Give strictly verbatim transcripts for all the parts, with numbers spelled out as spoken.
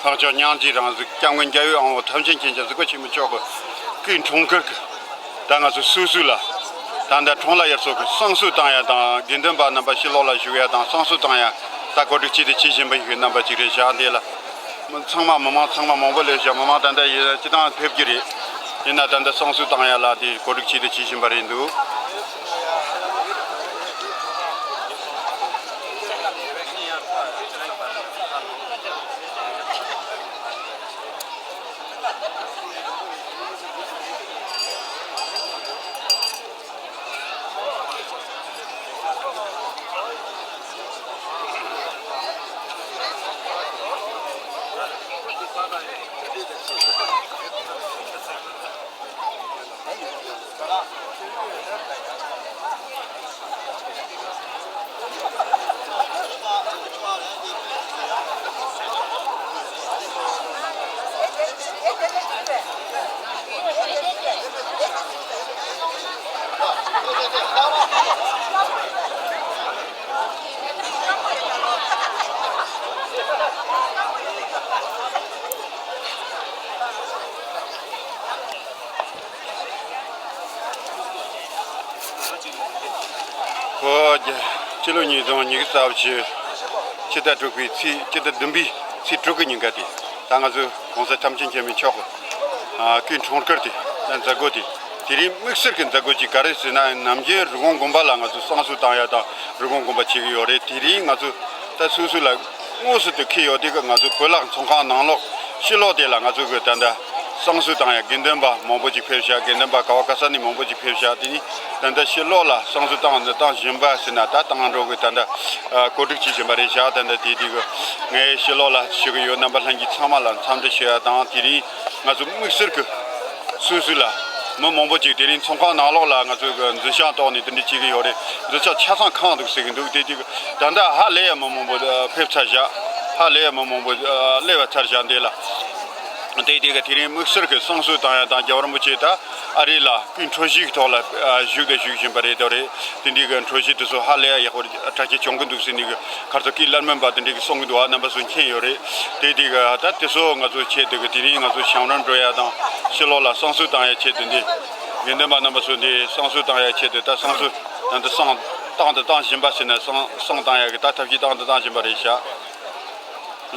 བདག་ཅག་སྙིང་རྗེའི་རང་གཟུགས་སྐྱབས་མགོན་རྒྱལ་བའི་དབང་པོ་ཐམས་ཅད་མཁྱེན་ཅིང་གཟིགས་པ་ཆེན་པོ་མཆོག་གི་སྐུའི་འཁྲུངས་སྐར་གྱི་ད་ང་ཚོ་སོ་སོ་ལ་ད་ལྟ་འཁྲུངས་ལྷ་དབྱར་གསོལ་གྱི་བསང་གསོལ་བཏང་ཡ་དང་། དགེ་འདུན་པ་རྣམ་པ་ཕྱི་ལོགས་ལ་བཞུགས་ཡ་དང་བསང་གསོལ་བཏང་ཡ་ད་གོ་སྒྲིག་བྱས་ཏེ་བྱེད་བཞིན་པ་ཡོད་རྣམ་པ་ཅིག་རེད་བཞག་འདི་ལ་མི་ཚང་མ་མི་མང་ཚང་མ་མང་པོ་སླེབས་བཞག་མི་མང་ད་ལྟ་ཡིན་སྤྱི་བཏང་ཕེབས་རྒྱུ་རེད། ཡིན་ན་ད་ལྟ་བསང་གསོལ་བཏང་ཡ་ལ་དེ་གོ་སྒྲིག་བྱས་ཏེ་བྱེད་བཞིན་པ་རེད་འདུག་ཁོ་རྒྱ་སྤྱི་ལོ་ཉིས་སྟོང་ཉི་ཤུ་རྩ་བཞི་ཕྱི་ཟླ་དྲུག་པའི་ཚེས་ཕྱི་ཟླ་བདུན་པའི་ཚེས་དྲུག་གི་ཉིན་ཀ་དེ་ད་ང་ཚོའི་གོང་ས་ཐམས་ཅད་མཁྱེན་པའི་མཆོག་གི་ཨ་སྐུའི་འཁྲུངས་སྐར་དེ་ད་མཛད་སྒོ་དེ་དེ་རིང་དམིགས་བསལ་གྱི་མཛད་སྒོ་ཅིག་ག་རེ་ཟེར་ན། ནམ་རྒྱུན་རི་ཀོན་དགོན་པ་ལ་ང་ཚོ་བསང་གསོལ་བཏང་ཡ་དང་རི་ཀོན་དགོན་པ་བྱེད་ཀྱི་ཡོད་རེད། དེ་རིང་ང་ཚོ་ད་སོ་སོ་ལ་དངོས་སུ་དེ་འཁེལ་ཡོད་དེ་གི་ང་ཚོ་བོད་ལྷ་ཚོང་ཁང་ནང་ལོགས་ཕྱི་ལོགས་དེ་ལ་ང་ཚོ་གི་ད་ལྟ་བསང་གསོལ་བཏང་ཡ་དགེ་འདུན་པ་མང་པོ་ཅིག་ཕེབས་ཤག་དགེ་འདུན་པ་ག་བ་ག་ས་ནས་མང་པོ་ཅིག་ཕེབས་ཤག་དེ་ནི་ད་ལྟ་ཕྱི་ལོགས་ལ་བསང་གསོལ་བཏང་བཏང་བཞིན་པ་ཟེར་ན་ད་བཏང་འགྲོ་གི་ད་ལྟ་ཨ་གོ་སྒྲིག་བྱེད་བཞིན་པ་རེད་ཤག་ད་ལྟ་དེ་དེ་གི་ངའི་ཕྱི་ལོགས་ལ་བཞུགས་གི་ཡོད་རྣམ་པ་ལྷན་རྒྱས་ཚང་མ་ལ་འཚམས་འདྲི་ཞུ་ཡ་དང་། དེ་རིང་ང་ཚོ་དམིགས་བསལ་གི་སོ་སོ་ལ་མི་མང་པོ་ཅིག་དེ་རིང་ཚོང་ཁང་ནང་ལོགས་ལ་ང་ཚོ་གི་འཛིན་བྱང་ཐོག་ནས་དེ་འདྲ་བྱེད་ཀྱི་ཡོད་རེད། འཛིན་བྱང་ཆ་ཚང་ཁེངས་འདུག་ཟེར་གྱི་འདུག་དེ་དེ་གི་ད་ལྟ་ཧ་ལས་ཡ་མི་མང་པོ་ཕེབས་ཚར་བཞག་ཧ་ལས་ཡ་མི་མང་པོ་སླེབས་ཚར་བཞག་འདི་ལ། དེ་དེ་གི་དེ་རིང་དམིགས་བསལ་གྱི་བསང་གསོལ་བཏང་ཡ་དང་རྒྱལ་བ་རིན་པོ་ཆེ་ད་ཨ་རི་ལ་སྐུའི་འཁྲུངས་གཞིས་ཀྱི་ཐོག་ལ་བཞུགས་དང་བཞུགས་བཞིན་པ་རེད། དེ་རེད། དེ་འདྲའི་གི་འཁྲུངས་གཞིས་དེ་ཚོ་ཧ་ལས་ཡག་པོ་གྲ་རྒྱས་བྱུང་གི་འདུག་ཟེར་ནས་གི་ཁ་རྩང་སྐུའི་བླ་སྨན་པ་དེ་འདྲའི་གི་གསུང་གི་འདུག་ཨ་རྣམ་པ་ཚོ་མཁྱེན་ཡོད་རེད། དེ་དེ་གི་ད་དེ་ཚོ་ང་ཚོ་ཆེད་དུ་གི་དེ་རིང་ང་ཚོ་བྱང་རིམ་འགྲོ་ཡ་དང་ཕྱི་ལོགས་ལ་བསང་གསོལ་བཏང་ཡ་ཆེད་དུ་འདི་དགེ་འདུན་པ་རྣམ་པ་ཚོ་འདི་བསང་གསོལ་བཏང་ཡ་ཆེད་དུ་ད་བསང་གསོལ་ད་འདི་བསང་བཏང་དང་བཏང་བཞིན་པ་ཟེར་ན་བསང་བསང་བཏང་ཡ་གི་ད་ཐབས་ཤེས་བཏང་དང་བཏང་བཞིན་པ་རེད་ཤག་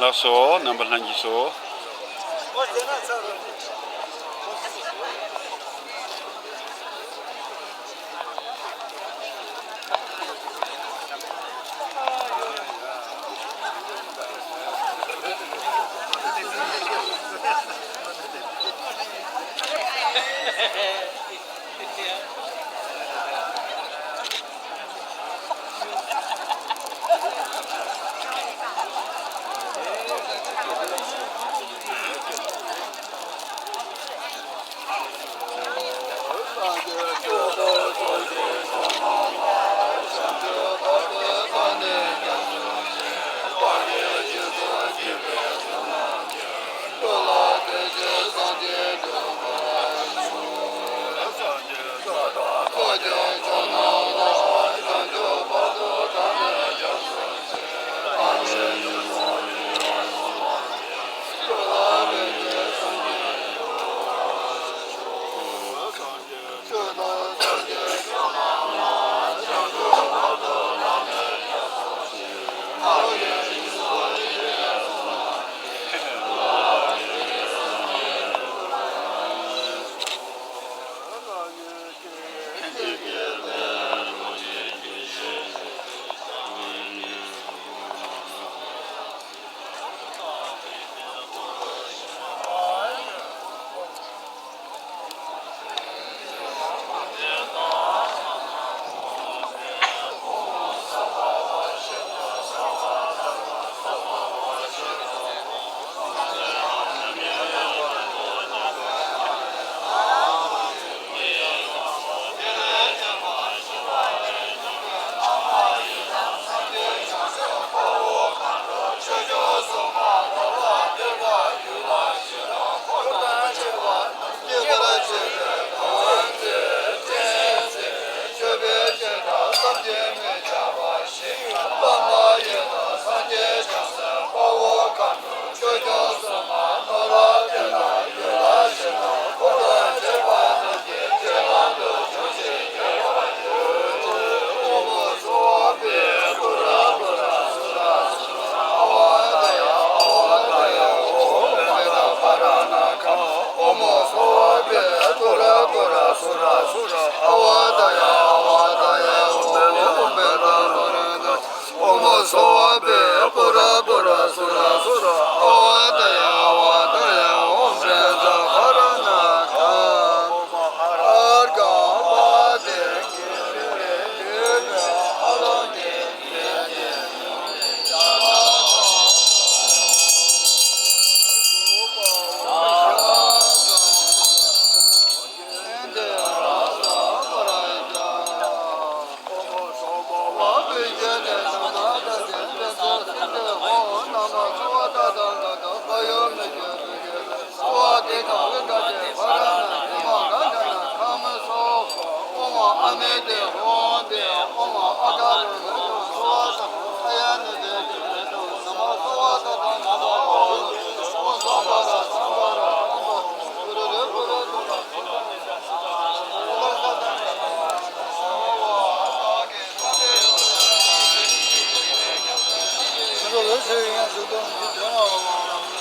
ལགས་སོ། རྣམ་པ་ལྷན་རྒྱས་སོ། ཚེ་ཡིན་ཟེར་དོན་འདི་དོན་ལ་འོང་།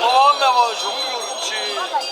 འཁོར་བ་མེད་པར་བྱུང་གྱུར་ཅིག།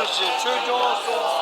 ཆོས་སྐྱོང་སྲུང་།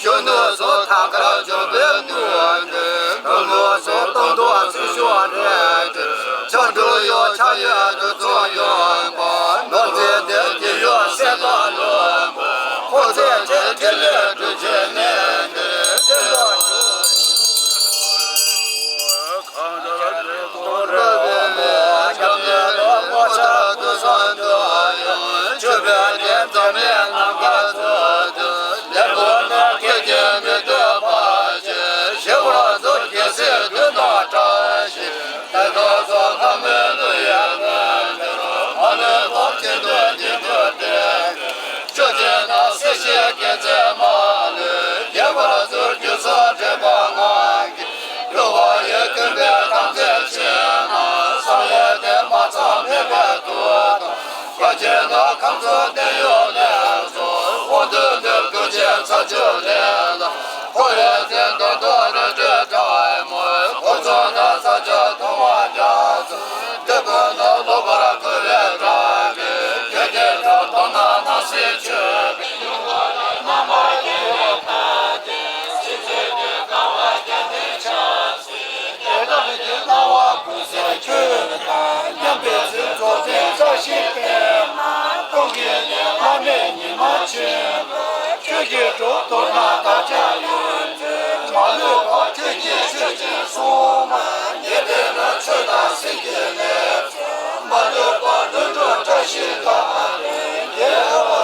གཞོན་ནུ་སོ་ཐང་དཀར་འབྱོར་པའི་ནུས་ཀྱིས། ནུ་ལོ་སོ་སྟོང་དུ་ཚུར་ཤོག་རེ། ཆ་འགྲོ་ཡོ་ཆ་ཡོ་འགྲོ་ཚོ་ཡོང་པ། ནོར་རྫས་དེ་དེ་ཡོ་སེ་ལ་ལོ། ཁོ་ཚེ་ཆེ་དེ་ལས་འགྲོ་ཆེ་ནས་འདིར་དེ་ལོ། ཆོས་རྒྱལ་ནང་སྲིད་ཞིའི་དགེ་མཚན་མ་ལུས། རྒྱལ་བར་གསུངས་རྒྱུ་ཚོགས་འདྲེན་པ་ངང་གིས། གཡོ་བ་ཡི་ཀུན་པའི་དམ་རྫས་ཕྱི་ནང་། གསང་བའི་གདན་མ་ཚང་མེད་པའི་དུས་དང་། བཀའ་བརྒྱད་ནང་ཁམས་གསུམ་བདེ་ཡོད་ལས་སོ། དབང་དུ་འདུས་ཀུན་མཁྱེན་ཚར་གཅོད་ལས་ལ། འཁོར་བའི་རྩེ་འདོར་དུ་རེ་ལྟོས་དྲག་མོ། འཁོར་ཚོགས་ནང་ས་ཕྱོགས་མཐོང་བ་རྒྱ་མཚོ། དེ་ཀུན་ནང་ལོག་པར་བཀོད་པའི་དགྲ་བོས། བསྐྱོད་དེ་དགྲ་བཏང་ན་སྣང་སྲིད་ཆོས། དེ་དག་གི་སྣང་བ་ཀུན་གསལ་ཆོས་དང་མཉམ་པའི་ཚུལ། རྫོགས་ཆེན་བཀྲ་ཤིས་པདྨ་སྟོང་གི་གནས། བླ་མེད་ཉི་མ་ཆེན་པོ་ཆོས་ཀྱི་གྲོགས། མདོར་ན་བདག་ཅག་ཡོངས་སུ་མ་ལུས་པ། ཆོས་ཀྱི་ཆོས་ཅན་སྲུང་མ་ཉེ་དེ་ན། ཆོས་དང་སེམས་ཀྱི་ལས་མ་ལུས་པ། ལྷུན་གྲུབ་བཀྲ་ཤིས་དང་ལྡན་པ།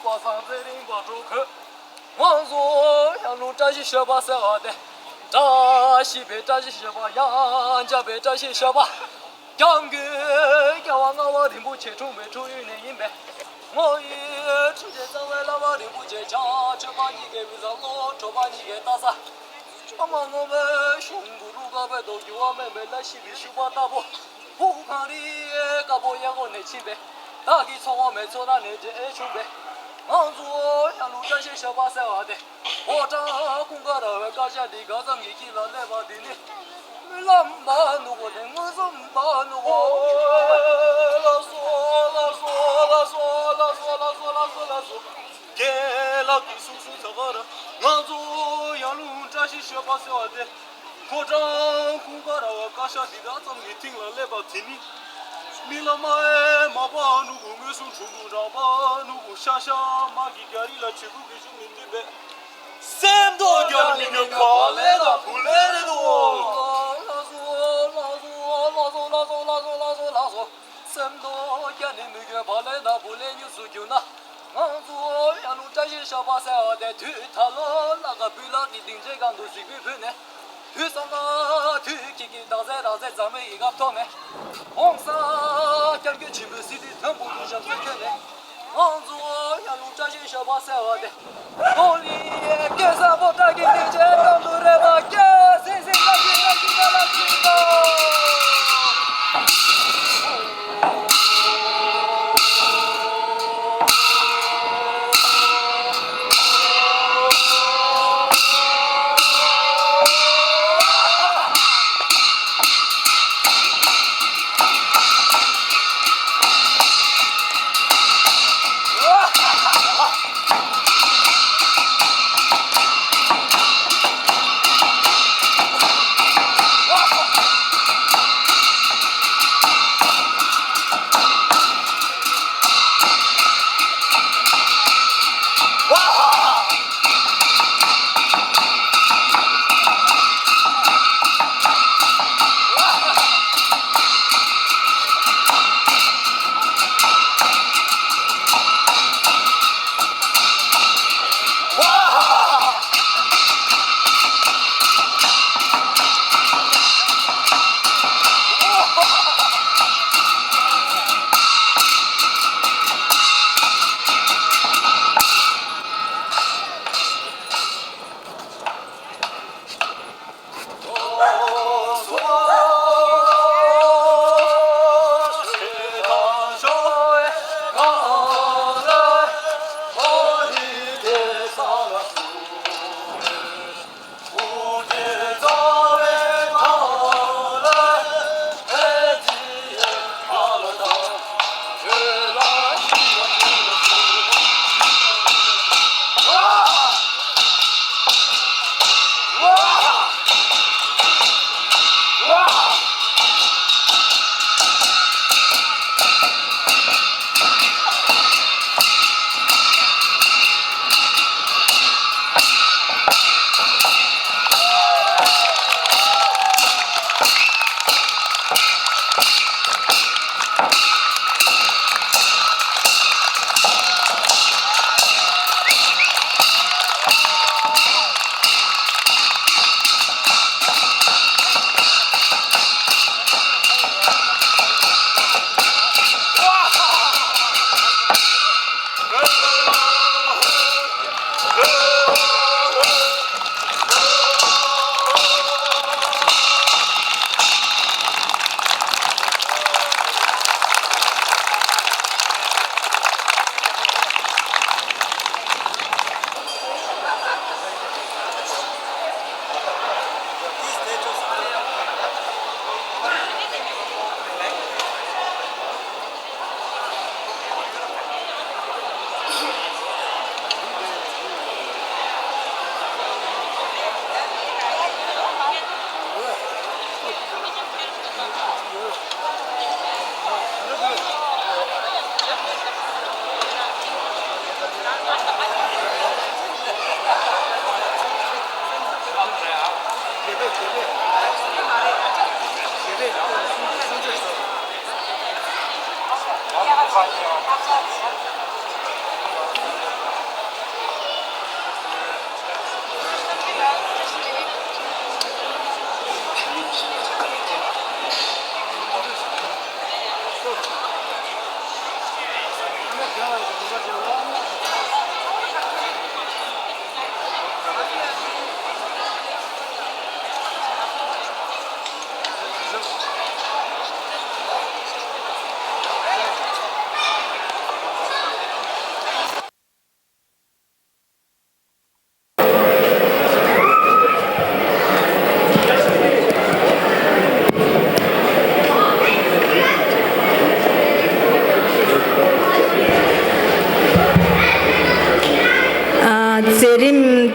པ་སངས་རྒྱས་རིམ་པ་དྲུག་གི། ང་ཚོ་ཡར་ཀླུང་བཀྲ་ཤིས་ཞོལ་པ་ཟེར་བ་དེ། བཀྲ་ཤིས་པའི་བཀྲ་ཤིས་ཞོལ་པ། ཡང་འཇམ་པའི་བཀྲ་ཤིས་ཞོལ་པ། སྐྱབས་མགོན་རྒྱལ་བ་ལྔ་པ་རིན་པོ་ཆེ་འཁྲུངས་པའི་འཁྲུངས་ཡུལ་ནས་ཡིན་པས། ང་ཡི་འཁྲུངས་རྗེས་གཙང་བའི་བླ་མ་རིན་པོ་ཆེ། བྱང་ཆུབ་པ་ཉིད་ཀྱི་བུ་ཚ། ལྷོ་ཕྱོགས་པ་ཉིད་ཀྱི་སྟག་ཚང་། ཨ་མ་ངོ་མའི་གཞུང་གུ་རུ་དཀར་པོའི་མདོག་འགྱུར་བ་མེད་པའི་ལ་ཤི་བའི་ཤུག་པ་ལྟ་བུ། ཕུག་གངས་རི་དཀར་པོ་གཡས་སྐོར་ནས་ཕྱིན་པས། བདག་གི་ཚོགས་དབང་མེད་ཚོགས་ར་ནས་འདྲེས་བྱུང་བས། ང་ཚོ་ཡར་ཀླུང་བཀྲ་ཤིས་ཞོལ་པ་ཟེར་བ་དེ། ཕོ་བྲང་ཀུན་དགའ་ར་བའི་བཀའ་ཤག་འདི་ག་ཙམ་གྱི་དཀྱིལ་ལ་སླེབས་པ་དེ་ནི། རྨི་ལམ་པ་ནུ་བོ་དེ་མངོན་སུམ་པ་ནུ་བོ། ལགས་སོ། ལགས་སོ། རྒན་ལགས་ཀྱིས་གསུངས་གསུངས་ད་ག་ར། ང་ཚོ་ཡར་ཀླུང་བཀྲ་ཤིས་ཞོལ་པ་ཟེར་བ་དེ། ཕོ་བྲང་ཀུན་དགའ་ར་བའི་བཀའ་ཤག་འདི་ག་ཙམ་གྱི་སྟེང་ལ་སླེབས་པ་དེ་ནི། རྨི་ལམ་མ་ཨེ་མ་པ་ནུ་བོ། མངོན་སུམ་དྲུང་དུ་རང་པ་ནུ་བོ། ཤ་ཤ་མ་གི་རྒྱ་རིགས་ལ་བྱེད་ཁུག་གི་གཞུང་ནས་བཏུས་པའི། སེམས་རྟོགས་རྒྱ་ནི་གི་བ་ལན་དང་བུ་ལན་རེད་དོ། ལགས་སོ། ལགས་སོ། ལགས་སོ། ལགས་སོ། ལགས་སོ། སེམས་རྟོགས་རྒྱ་ནི་མི་དགོས། བ་ལན་དང་བུ་ལན་ཉུང་སུ་གྱུར་ན། ང་ཚོ་ཡར་ཀླུང་བཀྲ་ཤིས་ཞོལ་པ་ཟེར་བ་དེ། དུས་ད་ལོ་ལ་ག་བུ་ལག་གི་སྡིངས་ཆའི་སྒང་དུ་གཟིགས་པའི་བུ་ནས། དུས་བསམ་ན་དུས་ཀྱི་གི་དག་ཚད་རག་ཚད་འཛམ་བུའི་ཡི་ག་ཐོག་ནས། ཧོང་སང་སྐྱབས་མགོན་ཆེན་པོའི་སྲིད་དེ་དོན་པོ་དུ་ཞབས་སོར་བསྐྱོན་ནས། ང་ཚོ་ཡར་ཀླུང་བཀྲ་ཤིས་ཞོལ་པ་ཟེར་བ་དེ། ཏོག་ལི་སྐལ་བཟང་པོ་ཏྲ་གི་སྡིངས་ཆའི་སྒང་དུ་རེད་པ། སྐད་སིང་སིང་ཏྲ་ཤིང་ཏྲ་ཤིང་ཏྲ་ལ་ཅི་ཏོ།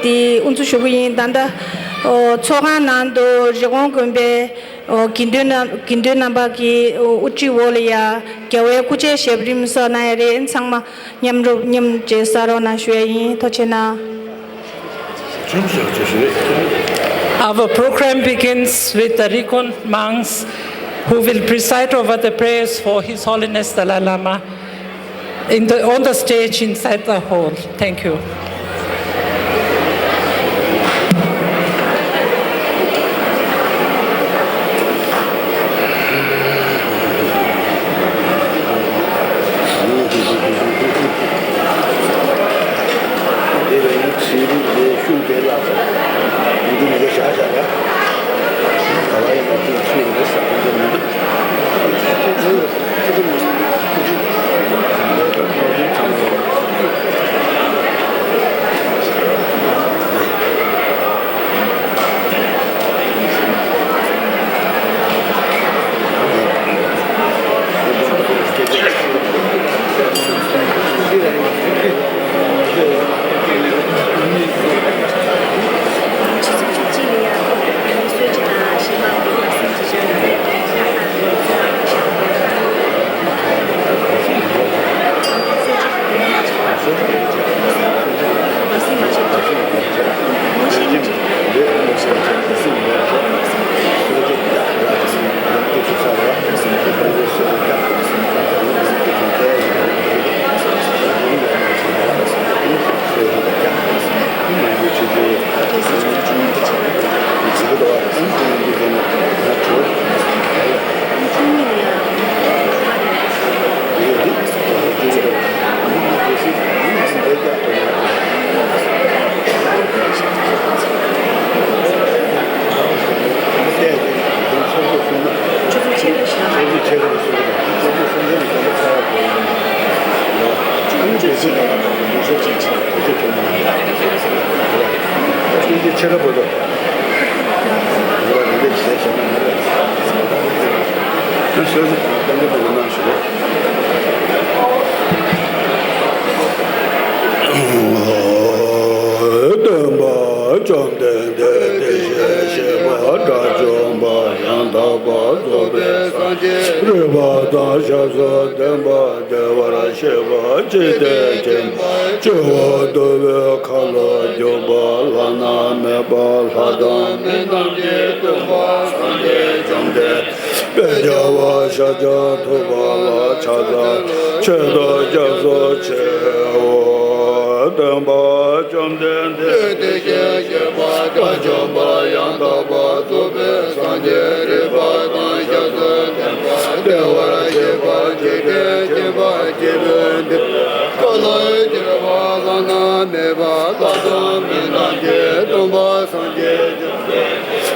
དེ་དབུ་འཛུགས་ཞུ་གི་ཡིན། ད་ལྟ་ཨོ་ཚོགས་ཁང་ནང་དུ་རི་ཀོན་དགོན་པའི་ཨོ་དགེ་འདུན་རྣམ་དགེ་འདུན་རྣམ་པ་གི་ཨོ་དབུ་ཁྲིད་འོག་ལ་ཡ་རྒྱལ་བའི་སྐུ་ཕྱྭའི་ཞབས་རིམ་སོགས་གནང་ཡ་རེད། ཚང་མ་མཉམ་རུབ་མཉམ་བརྗེ་ས་རོགས་གནང་ཞུ་ཡ་ཡིན། ཐུགས་རྗེ་གནང་། Our program begins with the Rikon monks who will preside over the prayers for His Holiness Dalai Lama in the, on the stage inside the hall. Thank you. སྟོན་པ་བཅོམ་ལྡན་འདས་བདེ་གཤེགས་བཞད་པ་དགྲ་བཅོམ་པ་ཡང་དག་པར་རྫོགས་པའི་སངས་རྒྱས་རིག་པ་དང་ཞབས་སུ་ལྡན་པ་བདེ་བར་གཤེགས་པ་འཇིག་རྟེན་མཁྱེན་པ་སྤྱི་བོ་བསྡུ་བའི་ཁ་ལོ་སྒྱུར་བ་བླ་ན་མེད་པ་ལྷ་དང་མི་རྣམས་ཀྱི་སྟོན་པ་སངས་རྒྱས་བཅོམ་ལྡན་འདས་དཔལ་རྒྱལ་བ་ཤཱཀྱ་ཐུབ་པ་ལ་ཕྱག་འཚལ་ལོ། མཆོད་དོ་སྐྱབས་སུ་མཆིའོ། སྟོན་པ་བཅོམ་ལྡན་འདས་བདེ་གཤེགས་བཞད་པ་དགྲ་བཅོམ་པ་ཡང་དག་པར་རྫོགས་པའི་སངས་རྒྱས་རིག་པ་དང་ཞབས་སུ་ལྡན་པ་བདེ་བར་གཤེགས་པ་འཇིག་རྟེན་མཁྱེན་པ་སྤྱི་བོས་བཏུད་པའི་ཁ་ལོ་སྒྱུར་བ་བླ་ན་མེད་པ་ལྷ་དང་མི་རྣམས་ཀྱི་སྟོན་པ་སངས་རྒྱས་བཅོམ་ལྡན་འདས་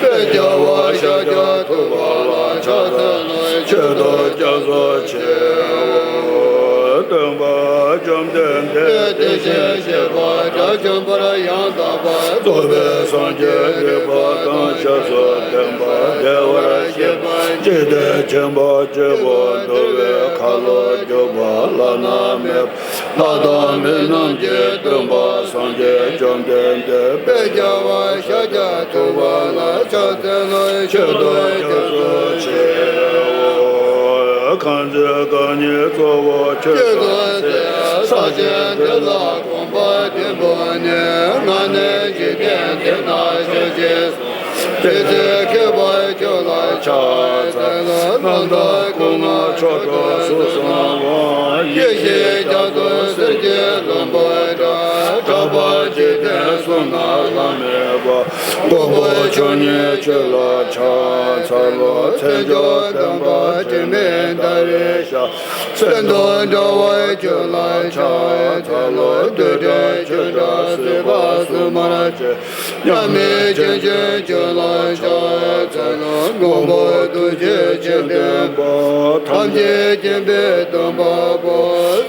དཔལ་རྒྱལ་བ་ཤཱཀྱ་ཐུབ་པ་ལ་ཕྱག་འཚལ་ལོ། མཆོད་དོ་སྐྱབས་སུ་མཆིའོ། སྟོན་པ་བཅོམ་ལྡན་འདས་བདེ་གཤེགས་བཞད་པ་དགྲ་བཅོམ་པ་ཡང་དག་པར་རྫོགས་པའི་སངས་རྒྱས་རིག་པ་དང་ཞབས་སུ་ལྡན་པ་བདེ་བར་གཤེགས་པ་འཇིག་རྟེན་མཁྱེན་པ་སྤྱི་བོས་བཏུད་པའི་ཁ་ལོ་སྒྱུར་བ་བླ་ན་མེད་པ་ལྷ་དང་མི་རྣམས་ཀྱི་སྟོན་པ་སངས་རྒྱས་བཅོམ་ལྡན་འདས་དཔལ་རྒྱལ་བ་ཤཱཀྱ་ཐུབ་པ་ལ་ཕྱག་འཚལ་ལོ། མཆོད་དོ་སྐྱབས་སུ་མཆིའོ། གང་ཕྱིར་བདག་ཉིད་གཙོ་བོ་ཁྱོད་དང་མཚན། ས་ཆེན་འདི་ལ་གོམ་པ་བདུན་བོར་ནས། ང་ནི་འཇིག་རྟེན་འདི་ན་བཞུགས་ཤིང་། དེ་ཚེ་མཁས་པ་ཁྱོད་ལ་ཕྱག་འཚལ་ལོ། རྣམ་དག་སྐུ་ལྔ་མཆོག་ཏུ་གཟུགས་བཟང་བ། ཡེ་ཤེས་རྒྱ་མཚོ་གསེར་གྱི་ལྷུན་པོ་འདྲ། གྲགས་པ་འཇིག་རྟེན་གསུམ་ན་བླ་མེད་པ། མགོན་པོ་མཆོག་བརྙེས་ཁྱོད་ལ་ཕྱག་འཚལ་ལོ། མཚན་མཆོག་ལྡན་པ་དྲི་མེད་ཟླ་བའི་ཞལ། མཚན་དང་འདྲ་བ་ཁྱོད་ལ་ཕྱག་འཚལ་ལོ། རྡུལ་ཕྲན་ཁྱོད་འདྲ་སྲིད་པ་གསུམ་མར་ཆད། མཉམ་མེད་ཆོས་སྐྱོང་ཁྱོད་ལ་ཕྱག་འཚལ་ལོ། མགོན་པོ་ཐུགས་རྗེ་ཆེ་ལྡན་པ། ཐམས་ཅད་མཁྱེན་པའི་སྟོན་པ་པོ།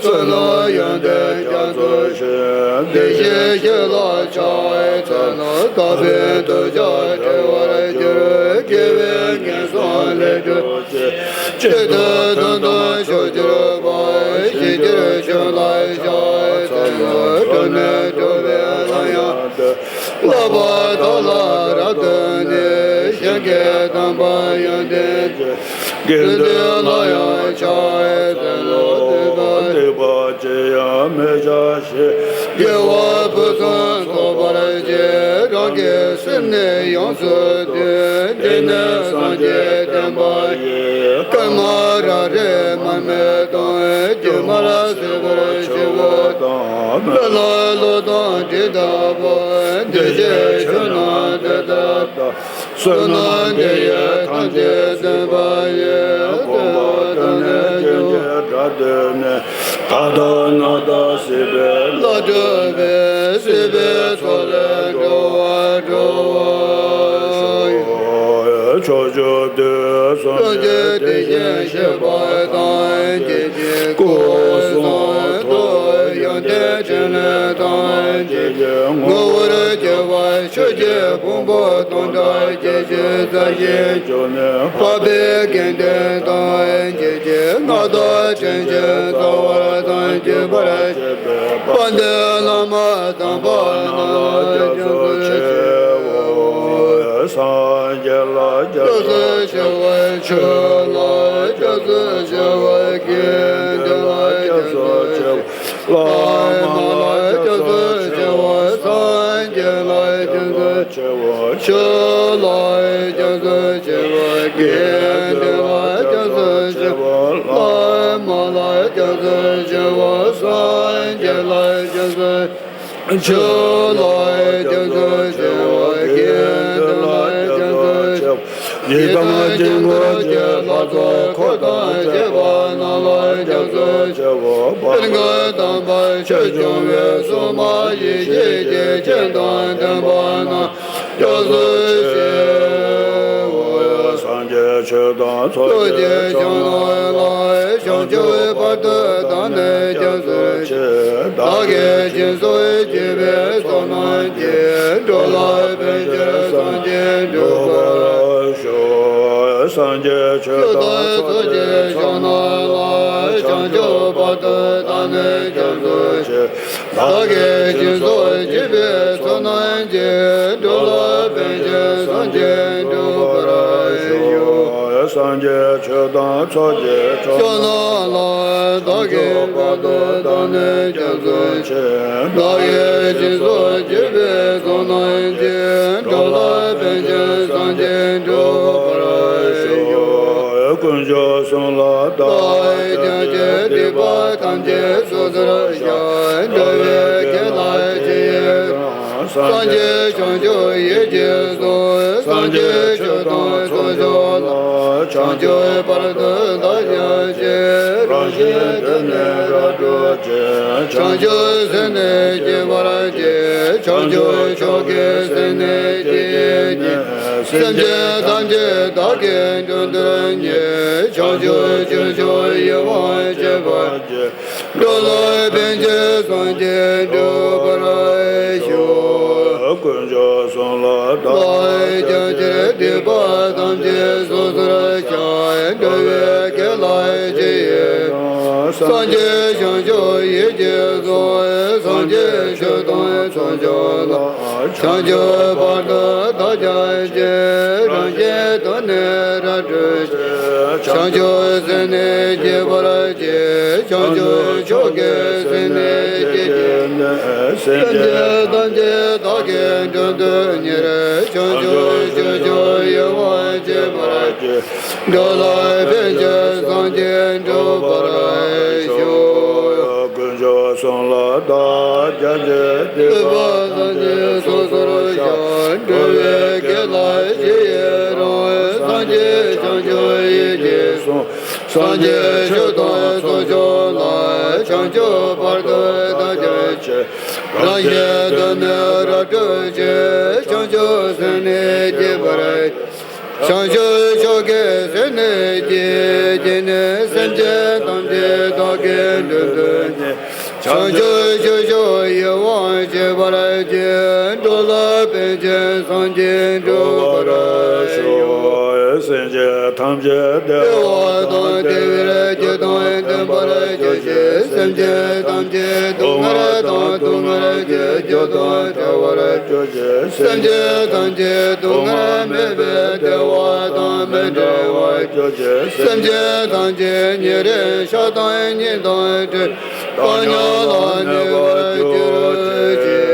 གསོལ་ལོ་ཡོན་ཏན་རྒྱ་མཚོའི་ཞིང་། བདེ་གཤེགས་ཁྱོད་ལ་ཕྱག་འཚལ་ལོ། དག་པའི་ཐོབ་བྱ་འཕྲད་པར་འགྱུར། དགེ་བའི་ངན་སོང་ལས་གྲོལ་ཅིང་། གཅིག་ཏུ་དོན་དམ་ཞུགས་གྱུར་པ། ཞི་ཁྱོད་ཁྱོད་ལ་ཕྱག་འཚལ་ལོ། འགྲོ་ནས་འགྲོ་བའི་ལམ་ཡང་སྟོན། པ་ཡོན་ཏན་ཅན། དགེ་འདུན་ལ་ཡང་ཕྱག་འཚལ་ལོ། སྡིག་པ་ཅི་ཡང་མི་བྱ་ཞིང་། དགེ་བ་ཕུན་སུམ་ཚོགས་པར་བྱེད། རང་གི་སེམས་ནི་ཡོངས་སུ་འདུལ། འདི་ནི་སངས་རྒྱས་བསྟན་པ་ཡིན། བསྐལ་མང་རང་རིག་མར་མེ་དང་། སྒྱུ་མར་བྱེད་པར་བྱེད་པོ་དང་། མི་ལ་ལོ་དང་དྲི་ལྟ་བུ། འདུ་བྱེད་ཆོས་རྣམས་དེ་ལྟར་བསྟན། བསོད་ནམས་འདི་ཡིས་ཐམས་ཅད་གཟིགས་པ་ཡི། གོ་འཕང་དོན་ནི་རྒྱུན་གྱི་སྒྲ་ཐོས་ནས། མཐའ་དག་རྣམ་དག་སྲིད་པའི་ལྷ་གྲུབ་པའི། སྲིད་པའི་མཚོ་ལས་འགྲོ་བ་སྒྲོལ་བར་ཤོག། ཕྱོགས་བཅུ་དུས་གསུམ་གྱི་དེ་བཞིན་གཤེགས་པ་ཐམས་ཅད་ཀྱི་སྐུ་གསུང་ཐུགས་ཡོན་ཏན་ཕྲིན་ལས་ཐམས་ཅད་ཀྱི་ངོ་བོར་གྱུར་པ། ཆོས་ཀྱི་ཕུང་པོ་སྟོང་ཕྲག་བརྒྱད་ཅུ་རྩ་བཞི་བཅུ་ནི་འཕགས་པའི་དགེ་འདུན་ཐམས་ཅད་ཀྱི་མངའ་བདག་དྲིན་ཅན་རྩ་བ་དང་བརྒྱུད་པར་བཅས་པའི་དཔལ་ལྡན་བླ་མ་དམ་པ་རྣམས་ལ་སྐྱབས་སུ་མཆིའོ། སངས་རྒྱས་ལ་སྐྱབས་སུ་མཆིའོ། ཆོས་ལ་སྐྱབས་སུ་མཆིའོ། དགེ་འདུན་ལ་སྐྱབས་སུ་མཆིའོ། བླ་མ་ལ་སྐྱབས་སུ་མཆིའོ། སངས་རྒྱས་ལ་སྐྱབས་སུ་མཆིའོ། ཆོས་ལ་སྐྱབས་སུ་མཆིའོ། དགེ་འདུན་ལ་སྐྱབས་སུ་མཆིའོ། བླ་མ་ལ་སྐྱབས་སུ་མཆིའོ། སངས་རྒྱས་ལ་སྐྱབས་སུ། ཆོས་ལ་སྐྱབས་སུ་མཆིའོ། དགེ་འདུན་ལ་སྐྱབས་སུ་མཆིའོ། ཡི་དམ་དཀྱིལ་འཁོར་གྱི་ལྷ་ཚོགས་འཁོར་དང་བཅས་པ་རྣམས་ལ་སྐྱབས་སུ་མཆིའོ། དཔལ་མགོན་དམ་པ་ཆོས་སྐྱོང་བའི་སྲུང་མ་ཡེ་ཤེས་ཀྱི་སྤྱན་དང་ལྡན་པ་རྣམས་སྐྱབས་སུ་མཆིའོ། སངས་རྒྱས་ཆོས་དང་ཚོགས་ཀྱི་མཆོག་རྣམས་ལ། བྱང་ཆུབ་བར་དུ་བདག་ནི་སྐྱབས་སུ་མཆི། བདག་གིས་སྦྱིན་སོགས་བགྱིས་པའི་ཚོགས་རྣམས་ཀྱིས། འགྲོ་ལ་ཕན་ཕྱིར་སངས་རྒྱས་འགྲུབ་པར་ཤོག། སངས་རྒྱས་ཆོས་དང་ཚོགས་ཀྱི་མཆོག་རྣམས་ལ། བྱང་ཆུབ་བར་དུ་བདག་ནི་སྐྱབས་སུ་མཆི། བདག་གིས་སྦྱིན་སོགས་བགྱིས་པའི་ཚོགས་རྣམས་ཀྱིས། འགྲོ་ལ་ཕན་ཕྱིར་སངས་རྒྱས་འགྲུབ་པར་ཤོག། སངས་རྒྱས་ཆོས་དང་ཚོགས་ཀྱི་མཆོག་རྣམས་ལ། བདག་གིས་བར་དུ་བདག་ནི་སྐྱབས་སུ་མཆི། བདག་གིས་སྦྱིན་སོགས་བགྱིས་པའི་ཚོགས་རྣམས་ཀྱིས། འགྲོ་ལ་ཕན་ཕྱིར་སངས་རྒྱས་འགྲུབ་པར་ཤོག། དཀོན་མཆོག་གསུམ་ལ་བདག་ཀྱང་སྐྱེས། སྡིག་པ་ཐམས་ཅད་སོ་སོར་བཤགས། འགྲོ་བའི་དགེ་ལ་ཇི་ཡི་རང་། སངས་རྒྱས་བྱང་ཆུབ་ཡིད་ཀྱིས་བཟུང་། སངས་རྒྱས་ཆོས་དང་ཚོགས་མཆོག་ལ། བྱང་ཆུབ་བར་དུ་བདག་ཀྱང་སྐྱེ། རང་གཞན་དོན་ནི་རབ་བསྒྲུབ་ཅིང་། བྱང་ཆུབ་སེམས་ནི་བསྐྱེད་པར་བགྱི། བྱང་ཆུབ་མཆོག་གི་སེམས་ནི་བསྐྱེད་བགྱིས་ནས། སེམས་ཅན་ཐམས་ཅད་བདག་གིས་མགྲོན་དུ་གཉེར། བྱང་ཆུབ་སྤྱོད་མཆོག་ཡིད་དབང་བྱེད་པར་བགྱི། འགྲོ་ལ་ཕན་ཕྱིར་སངས་རྒྱས་འགྲུབ་པར་ཤོག། དཀོན་མཆོག་གསུམ་ལ་བདག་ཀྱང་སྐྱེས། སྡིག་པ་ཐམས་ཅད་སོ་སོར་བཤགས། འགྲོ་བའི་དགེ་ལ་ཇི་ཡི་རང་། སངས་རྒྱས་བྱང་ཆུབ་ཡིད་ཀྱིས་བཟུང་། སངས་རྒྱས་ཆོས་དང་ཚོགས་མཆོག་ལ། བྱང་ཆུབ་བར་དུ་བདག་ཀྱང་སྐྱེ། རང་གཞན་དོན་ནི་རབ་བསྒྲུབ་ཅིང་། བྱང་ཆུབ་སེམས་ནི་བསྐྱེད་པར་བགྱི། བྱང་ཆུབ་མཆོག་གི་སེམས་ནི་བསྐྱེད་བགྱིས་ནས། སེམས་ཅན་ཐམས་ཅད་བདག་གིས་མགྲོན་དུ་གཉེར། བྱང་ཆུབ་སྤྱོད་མཆོག་ཡིད་དབང་བྱེད་པར་བགྱི། འགྲོ་ལ་ཕན་ཕྱིར་སངས་རྒྱས་འགྲུབ་པར་ཤོག། དཀོན་མཆོག་གསུམ་ལ་བདག་ཀྱང་སྐྱེས། སྡིག་པ་ཐམས་ཅད་སོ་སོར་བཤགས། འགྲོ་བའི་དགེ་ལ་ཇི་ཡི་རང་། སངས་རྒྱས་བྱང་ཆུབ་ཡིད་ཀྱིས་བཟུང་། སངས་རྒྱས་ཆོས་དང་ཚོགས་མཆོག་ལ། བྱང་ཆུབ་བར་དུ་བདག་ཀྱང་སྐྱེ། རང་གཞན་དོན་ནི་རབ་བསྒྲུབ་ཅིང་། བྱང་ཆུབ་སེམས་ནི་བསྐྱེད་པར། བྱང་ཆུབ་མཆོག་གི་སེམས་ནི་བསྐྱེད་བགྱིས་ནས། སེམས་ཅན་ཐམས་ཅད་བདག་གིས་མགྲོན་དུ་གཉེར། བྱང་ཆུབ་སྤྱོད་མཆོག་ཡིད་དབང་བྱེད་པར་བགྱི། འགྲོ་ལ་ཕན་ཕྱིར་སངས་རྒྱས་འགྲུབ་པར་ཤོག། སེམས་ཅན་ཐམས་ཅད་བདེ་བ་དང་བདེ་བའི་རྒྱུ་དང་ལྡན་པར་གྱུར་ཅིག། སེམས་ཅན་ཐམས་ཅད་སྡུག་བསྔལ་དང་སྡུག་བསྔལ་གྱི་རྒྱུ་དང་བྲལ་བར་གྱུར་ཅིག། སེམས་ཅན་ཐམས་ཅད་སྡུག་བསྔལ་མེད་པའི་བདེ་བ་དང་མི་འབྲལ་བར་གྱུར་ཅིག། སེམས་ཅན་ཐམས་ཅད་ཉེ་རིང་ཤ་དང་གཉེན་དང་འབྲལ་བའི་བཏང་སྙོམས་ལ་གནས་པར་གྱུར་ཅིག།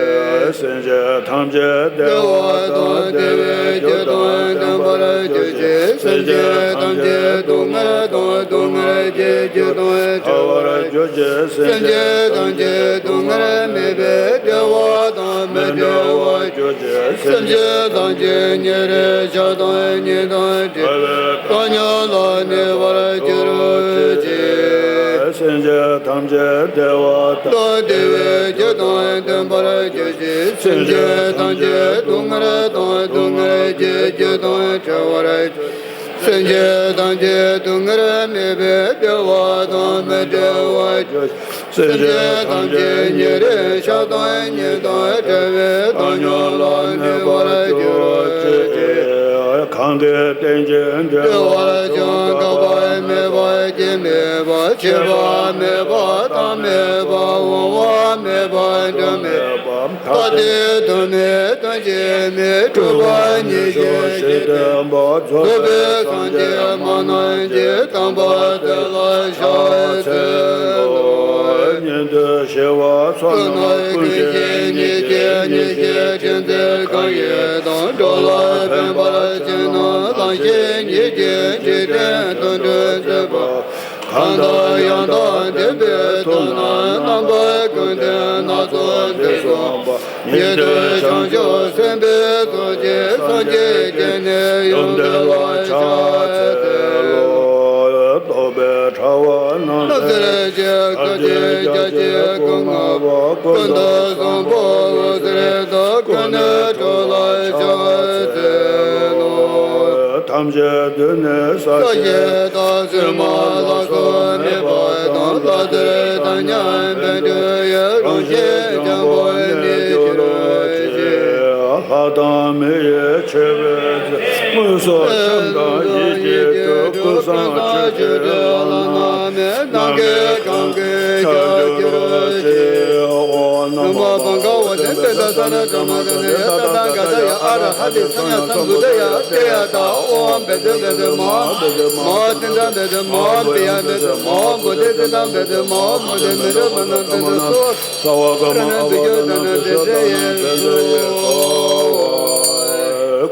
སེམས་ཅན་ཐམས་ཅད་བདེ་བ་དང་བདེ་བའི་རྒྱུ་དང་ལྡན་པར་གྱུར་ཅིག། སེམས་ཅན་ཐམས་ཅད་སྡུག་བསྔལ་དང་སྡུག་བསྔལ་གྱི་རྒྱུ་དང་བྲལ་བར་གྱུར་ཅིག། སེམས་ཅན་ཐམས་ཅད་སྡུག་བསྔལ་མེད་པའི་བདེ་བ་དང་མི་འབྲལ་བར་གྱུར་ཅིག། སེམས་ཅན་ཐམས་ཅད་ཉེ་རིང་ཤ་དང་གཉེན་དང་བྲལ་བའི་བཏང་སྙོམས་ལ་གནས་པར་གྱུར་ཅིག། སེམས་ཅན་ཐམས་ཅད་བདེ་བ་དང་བདེ་བའི་རྒྱུ་དང་ལྡན་པར་གྱུར་ཅིག། སེམས་ཅན་ཐམས་ཅད་སྡུག་བསྔལ་དང་སྡུག་བསྔལ་གྱི་རྒྱུ་དང་བྲལ་བར་གྱུར། སེམས་ཅན་ཐམས་ཅད་སྡུག་བསྔལ་མེད་པའི་བདེ་བ་དང་མི་འབྲལ་བར་གྱུར། སེམས་ཅན་ཐམས་ཅད་ཉེ་རིང་ཤ་དང་གཉེན་དང་བྲལ་བའི་བཏང་སྙོམས་ལ་གནས་པར་གྱུར་ཅིག། གང་གིས་རྟེན་ཅིང་འབྲེལ་བར་འབྲེལ་བར་འབྱུང་། འབྱུང་། འགག་པ་མེད་པ། སྐྱེ་མེད་པ། འཆི་བ་མེད་པ། བཏང་མེད་པ། བུང་བ་མེད་པ། འགྲོ་མེད་པ། མཐའ་དེ་དུ་མེད། དོན་གྱི་མེད། གྲུབ་པ་ཉིད་ཀྱི་གཞི་ལྡན་པ། རྫོགས་པའི་སངས་རྒྱས་སྨྲ་ལམ་གྱི་དམ་པ་དེ་ལ་ཕྱག་འཚལ་ལོ། ཉན་ཐོས་ཞི་བ་ཚོགས་རྣམས་ཀུན་གྱི་ཉིད་ཀྱི་ཉིད་ཀྱི་དྲིན་ཅན། གང་ཡིན་དང་འགྲོ་ལ་ཕན་པར་བྱེད་རྣམས་ལམ་ཤེས་ཉིད་ཀྱི་འཇིག་རྟེན་དོན་སྒྲུབ་མཛད་པ། གང་དང་ཡང་དག་ལྡན་པའི་ཐུབ་རྣམས། རྣམ་པ་ཀུན་ལྡན་སྣ་ཚོགས་འདི་གསུངས་པ། ཉན་ཐོས་བྱང་ཆུབ་སེམས་དཔའི་ཚོགས་ཀྱིས། སངས་རྒྱས་བསྐྱངས་ནས་ཡོན་ཏན་ལ་ཕྱག་འཚལ་ལོ། རྟོག་པའི་དྲ་བ་རྣམས་སེལ་ཞིང་། སྐད་ཅིག་བརྒྱ་བྱིན་སྐུ་མངའ་བ། ཀུན་ཏུ་བཟང་པོ་འོད་ཟེར་ལྟ། ཀུན་ནས་སྤྲུལ་པ་ཕྱག་འཚལ་ལོ། ཐམས་ཅད་དུས་ནས་ས་གཞི་དང་། བཙུན་མ་ལ་སོགས་མེད་པ་དང་། ལྷ་འདུལ་དང་མཉམ་པའི་འདུལ་བའི་རང་བཞིན་ཀྱང་བོར་ནས་གྱུར་ཅིག། ལྷ་དང་མི་ཡི་མཆོད་པའི་ཚོགས། དངོས་སུ་ཕྱག་དང་ཡིད་ཀྱིས་སྤྲུལ། ཀུན་བཟང་མཆོད་ཅིང་ལྷ་རྣམས་མཉེས། ནམ་མཁའི་གང་གཱས་ཁྱབ་གྱུར་ཅིག། ཨོཾ་ནམོ་བྷ་ག་ཝ་ཏེ། བེ་ཏ་ཙ་ན་དྷརྨ་ཏ་ནི་ཡ། ཏ་ཐཱ་ག་ཏ་ཡ། ཨ་ར་ཧ་ཏེ། སམྱཀ་སམྦུདྡྷ་ཡ། ཏདྱ་ཐཱ། ཨོཾ་བཻ་ཌཱུ་བཻ་ཌཱུ་མ་ཧཱ་བཻ་ཌཱུ་མ་ཧཱ་ཏིཥྛ་བཻ་ཌཱུ་མ་ཧཱ་པི་ཡ་བཻ་ཌཱུ་མ་ཧཱ་བོ་དྷི་ཙིཏྟ་བཻ་ཌཱུ་མ་ཧཱ་མུ་ཏེ་མི་རུ་པ་ཎ་བཻ་ཌཱུ་སྭཱ་ཧཱ། ས་ཝ་ག་མ་ཨ་བ་ན་ནི་དེ་ས་ཡེ་སུ།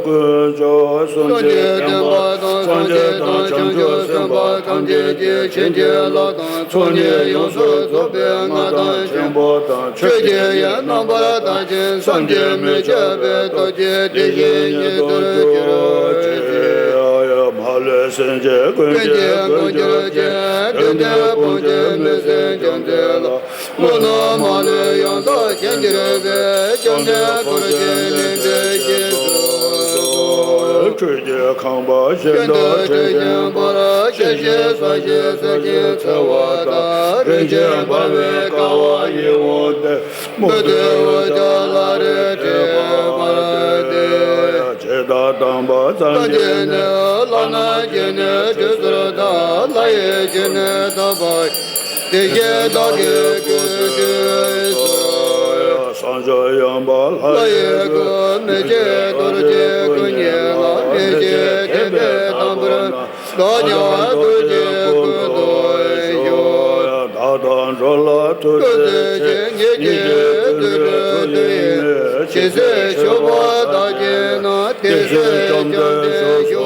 ཀུན་མཆོག་གསུམ་གྱི་བདེན་པ་དང་། སངས་རྒྱས་དང་བྱང་ཆུབ་སེམས་དཔའ་ཐམས་ཅད་ཀྱིས་བྱིན་གྱིས་བརླབས་དང་། ཚོགས་གཉིས་ཡོངས་སུ་རྫོགས་པའི་མངའ་ཐང་ཆེན་པོ་དང་། ཆོས་ཀྱི་དབྱིངས་རྣམ་པར་དག་ཅིང་བསམ་གྱིས་མི་ཁྱབ་པའི་སྟོབས་ཀྱིས་དེ་བཞིན་ཉིད་དུ་གྱུར་ཅིག། མ་ལུས་སེམས་ཅན་ཀུན་གྱི་མགོན་གྱུར་ཅིང་། འདོད་ལྡན་ཕོངས་པའི་མི་བསད་རྒྱུ་འབྲས་ལ། ཀུན་ནས་མ་ལུས་ཡང་དག་མཁྱེན་གྱུར་པའི། བཅོམ་ལྡན་འཁོར་གྱི་སྣེ་འདྲེན་བཞིན་དུ། ཁྲོས་ཀྱི་ཁང་པ་བཞིན་དུ་བྲི་བཞིན་པར། ཤེས་བཞིན་གསལ་བཞིན་གསལ་ཞིང་འཚེར་བ་ལྟར། རིན་ཆེན་འབར་བའི་ཀ་བ་ཡིད་འོང་སྟེ། མུ་ཏིག་འོད་ཀྱང་ལ་རེ་བྲེས་པར་ལྡིར། ཇི་ལྟར་དམ་པ་སངས་རྒྱས་ནས། ལྷ་རྣམས་ཀྱི་ནི་དྲི་ཟར་ལྟར། ལྷ་ཡི་གི་ནི་དག་པ་ཡིས། དེ་བཞིན་བདག་གི་སྐུ་དུས་སུ། བསང་མཆོད་ཡངས་པ་ལྷ་ཡི་སྐུ། མི་ཕྱེད་རྡོ་རྗེའི་སྐུ་བརྙེས་ལ། མི་ཕྱེད་ཐེག་པའི་དམ་པར་སྣང་། བདག་ཀྱང་ཐུགས་ཀྱི་ཀུན་ཏུ་ཞུགས། བདག་དང་འགྲོ་ལ་ཐུགས་བརྩེ་ཆེ། ཉིད་ཀྱི་དུད་འགྲོའི་དུས་ཡིན་ནས། ཇི་སྲིད་ཞུགས་པ་བདག་གིས་ན། དེ་སྲིད་བཅོམ་ལྡན་ཞུགས་སུ་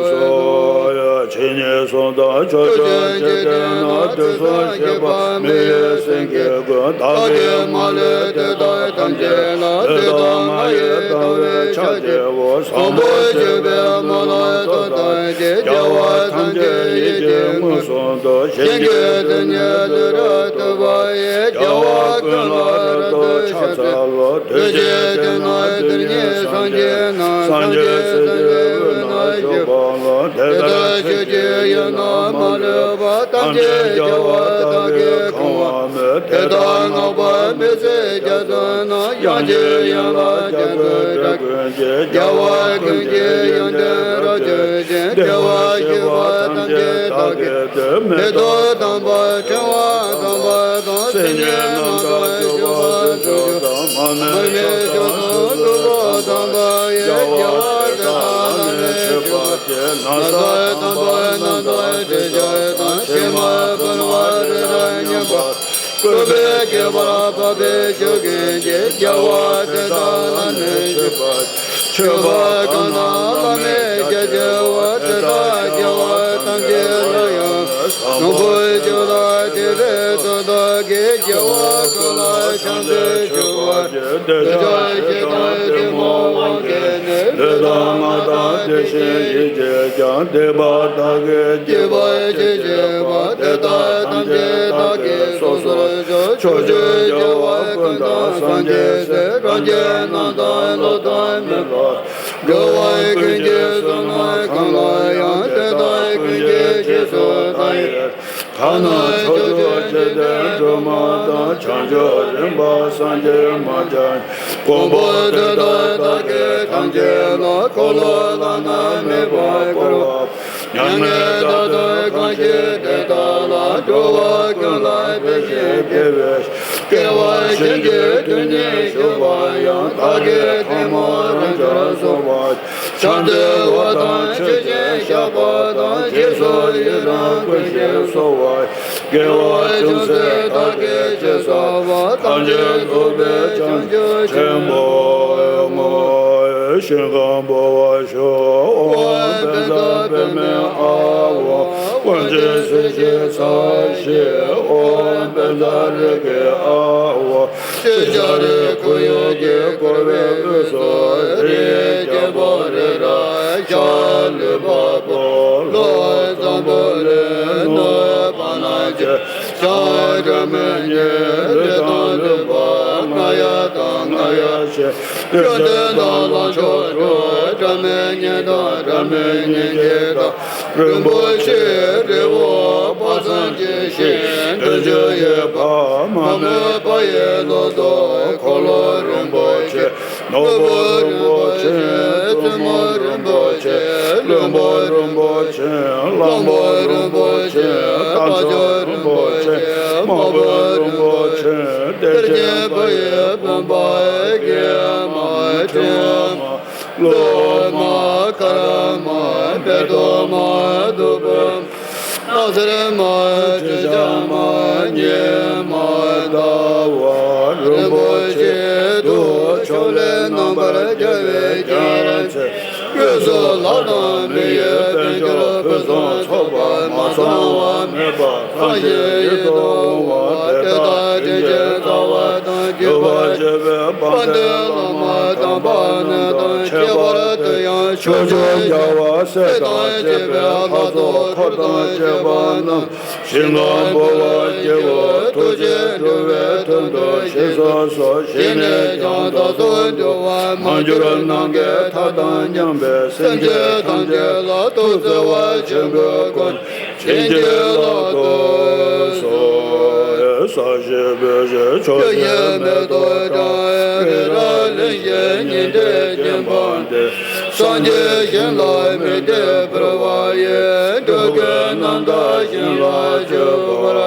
གསོལ། ཇི་སྙེད་སྲུང་དང་ཕྱོགས་བཅུའི་འཇིག་རྟེན་ན། དུས་གསུམ་གཤེགས་པ་མི་ཡི་སེང་གེ་ཀུན། བདག་གིས་མ་ལུས་དུས་དང་ཐམས་ཅད་ལ། ལུས་དང་ངག་ཡིད་དང་བས་ཕྱག་བགྱིའོ། བཟང་པོ་སྤྱོད་པའི་སྨོན་ལམ་ཐོབ་ཐམས་ཅད། རྒྱལ་བ་ཐམས་ཅད་ཡིད་ཀྱིས་མངོན་སུམ་དུ། ཞིང་གི་རྡུལ་སྙེད་ལུས་རབ་ཏུ་སྦ་ཡི། རྒྱལ་བ་ཀུན་ལ་རབ་ཏུ་ཕྱག་འཚལ་ལོ། དུས་གཅིག་ཏུ་ནི་རྡུལ་སྙེད་སངས་རྒྱས་རྣམས། སངས་རྒྱས་སྲས་ཀྱི་དབུས་ན་བཞུགས་པ་ལ། དེ་ལྟར་ཆོས་ཀྱི་དབྱིངས་རྣམས་མ་ལུས་པ། ཐམས་ཅད་རྒྱལ་བ་དག་གིས་གང་བར་མོས། དེ་དག་བསྔགས་པ་མི་ཟད་རྒྱ་མཚོ་རྣམས། དབྱངས་ཀྱི་ཡན་ལག་རྒྱ་མཚོའི་སྒྲ་ཀུན་གྱིས། རྒྱལ་བ་ཀུན་གྱི་ཡོན་ཏན་རབ་བརྗོད་ཅིང་། བདེ་བར་གཤེགས་པ་ཐམས་ཅད་བདག་གིས་བསྟོད། མེ་ཏོག་དམ་པ་ཕྲེང་བ་དམ་པ། ཉེ་རྣམ་དག་སྤྱོད་པ་སྤྱོད་ཕྱོགས་དང་མ་མོས་ཕྱོགས་དང་སྒྲུབ་པ་དམ་པ་ཡི་རྒྱལ་བ་དེ་དག་ལ་ནི་མཆོད་པ་སྟེ། ན་བཟའ་དམ་པ་རྣམ་དག་སྤྱོད་ཕྱོགས་དང་ཕྱེ་མར་བུམ་པ་རི་རབ་སྙོམས་པ། སྐུད་པས་བསྐོལ་བ་འབབ་པའི་ཆུ་རྒྱུན་གྱི་རྒྱལ་བ་དེ་དག་ལ་ནི་མཆོད་པ། མཆོད་པ་གང་རྣམས་བླ་མེད་རྒྱ་ཆེ་བ་དེ་དག་རྒྱལ་བ་ཐམས་ཅད་ལ་ཡང་། དང་པོ་ཆོས་ལ་དད་པའི་ཚོགས་བདག་གིས་རྒྱལ་བ་ཀུན་ལ་ཕྱག་འཚལ་མཆོད་པ། འདོད་ཆགས་ཞེ་སྡང་གཏི་མུག་དབང་གིས་ནི། ལུས་དང་ངག་དང་དེ་བཞིན་ཡིད་ཀྱིས་ཀྱང་། སྡིག་པ་དག་གིས་བགྱིས་པ་ཇི་བགྱིས་པ། དེ་དག་ཐམས་ཅད་བདག་གིས་སོ་སོར་བཤགས། ཕྱོགས་བཅུའི་རྒྱལ་བ་ཀུན་དང་སངས་རྒྱས་སྲས། རང་རྒྱལ་རྣམས་དང་ལྷ་དང་མི་ལ། འགྲོ་བ་ཀུན་གྱི་བསོད་ནམས་གང་ལ་ཡང་། དེ་དག་ཀུན་གྱི་རྗེས་སུ་བདག་སློབ་ཅིང་། ཐ་ན་ཕྱོགས་བཅུའི་འཇིག་རྟེན་སྒྲོན་མ་དང་། བྱང་ཆུབ་རིམ་པ་སངས་རྒྱས་མ་བྱོན། གོང་བུ་དེ་དག་བདག་གིས་ཐམས་ཅད་ལ། འཁོར་ལོ་བླ་ན་མེད་པར་བསྐོར་བ། མྱ་ངན་འདའ་སྟོན་གང་བྱེད་དེ་དག་ལ། འགྲོ་བ་ཀུན་ལ་ཕན་ཞིང་བདེ་བའི། སྐྱེ་བ་གཞན་གྱི་དུས་ནས་ཞུགས་པ་ཡང་། བདག་གིས་ཐལ་མོ་རང་སྦྱར་གསོལ་བ། ཕྱག་འཚལ་བ་དང་མཆོད་ཅིང་བཤགས་པ་དང་། རྗེས་སུ་ཡི་རང་བསྐུལ་ཞིང་གསོལ་བ། དགེ་བ་ཅུང་ཟད་བདག་གིས་ཅི་བསགས་པ། ཐམས་ཅད་རྫོགས་པའི་བྱང་ཆུབ་ཆེན་པོར་བསྔོ། ཞིང་ཁམས་འབུལ་བར་ཞུ། ཨོཾ་བཛྲ་པདྨེ་ཨཱཿཧཱུྃ། དབང་ཆེན་གསེར་གྱི་ཚ་ཞེས། ཨོཾ་བཛྲ་རིགས་ཀྱི་ཨཱཿཧཱུྃ། ཤེལ་སྦྱར་ཁུ་ཡུག་གིས་བསྐོར་བའི་དབུས་སུ། རིའི་རྒྱལ་པོ་རི་རབ། ཤར་ལུས་འཕགས་པོ། ལྷོ་འཛམ་བུ་གླིང་། ནུབ་བར་སྣང་མཆེད། བྱང་སྒྲ་མི་སྙན། རི་དང་ལུང་པ་ལྔ་ཡ་དང་ལྔ་ཡ་ཞེས། བཅོམ་ལྡན་དང་ལྷ་མཆོག་དྲུག་སྒྲ་མི་སྙན་དང་སྒྲ་མི་སྙན་གྱི་སྒྲ། རིན་པོ་ཆེའི་རི་བོ་དཔག་བསམ་གྱི་ཞིང་། བདུན་ཅུ་ཡི་བར་མ་མོས་པ་ཡི་ལོ་ཏོག་འཁོར་ལོ་རིན་པོ་ཆེ། ནོར་བུ་རིན་པོ་ཆེ། བཙུན་མོ་རིན་པོ་ཆེ། བློན་པོ་རིན་པོ་ཆེ། གླང་པོ་རིན་པོ་ཆེ། རྟ་མཆོག་རིན་པོ་ཆེ། དམག་དཔོན་རིན་པོ་ཆེ། གཏེར་ཆེན་བུ་ཡི་བུམ་པ། སྐྱེས་མ་ཕྲེང་བ། ལོ་མ། སྐར་མ། སྦལ་ཏོག་མ། བདུག་སྤོས་མ། སྣག་ཚ་མ། དྲི་ཆབ་མ། ཉི་མ། ཟླ་བ་རིན་པོ་ཆེ། དུག་མཆོག་ལས་རྣམ་པར་རྒྱལ་བའི་རྒྱལ་མཚན། དབུས་སུ་ལྷ་དང་མི་ཡི་དཔལ་འབྱོར་ཕུན་སུམ་ཚོགས་པ་མ་ཚང་བ་མེད་པ། ཐམས་ཅད་ཡིད་དུ་འོང་བ་དེ་དག་དྲིན་ཅན་རྩ་བ་དང་བརྒྱུད་པར་བཅས་པའི་དཔལ་ལྡན་བླ་མ་དམ་པ་རྣམས་དང་། ཁྱད་པར་དུ་ཡང་ཕྱོགས་བཅུའི་རྒྱལ་བ་སྲས་དང་བཅས་པའི་ལྷ་ཚོགས་འཁོར་དང་བཅས་པ་རྣམས། ཞིང་ཁམས་འབུལ་བར་བགྱིའོ། ཐུགས་རྗེས་འགྲོ་བའི་དོན་དུ་ཞིག་གསོ་སོགས། ཞིང་ནས་ཀྱང་བདག་སོགས་འགྲོ་བ་མང་འགྱུར་ནམ་མཁའི་མཐའ་དང་མཉམ་པའི་སེམས་ཅན་ཐམས་ཅད་ལ་ཐུགས་བརྩེ་བ་ཆེན་པོས་བསྐོར། བྱིན་གྱིས་བརླབ་ཏུ་གསོལ། ས་གཞི་སྤོས་ཤིང་ཆུ་སྐྱེས་མེ་ཏོག་དང་། རི་རབ་གླིང་བཞི་ཉི་ཟླས་བརྒྱན་པ་འདི། སངས་རྒྱས་ཞིང་ལ་དམིགས་ཏེ་འབུལ་བ་ཡིས། འགྲོ་ཀུན་རྣམ་དག་ཞིང་ལ་སྤྱོད་པར་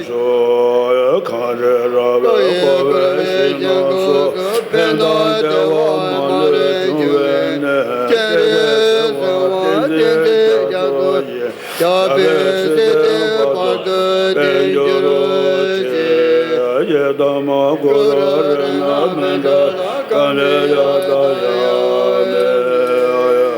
ཤོག། གངས་རི་ར་བས་བསྐོར་བའི་ཞིང་ཁམས་སུ། ཕན་དང་བདེ་བ་མ་ལུས་འབྱུང་བའི་གནས། སྤྱན་རས་གཟིགས་དབང་བསྟན་འཛིན་རྒྱ་མཚོ་ཡི། ཞབས་པད་སྲིད་མཐའི་བར་དུ་བརྟན་གྱུར་ཅིག། ཡི་དམ་གུ་རུ་རཏྣ་མཉྫུ་ལ། ཀཱི་ལ་ཡ་ཏ་ཡ་མི།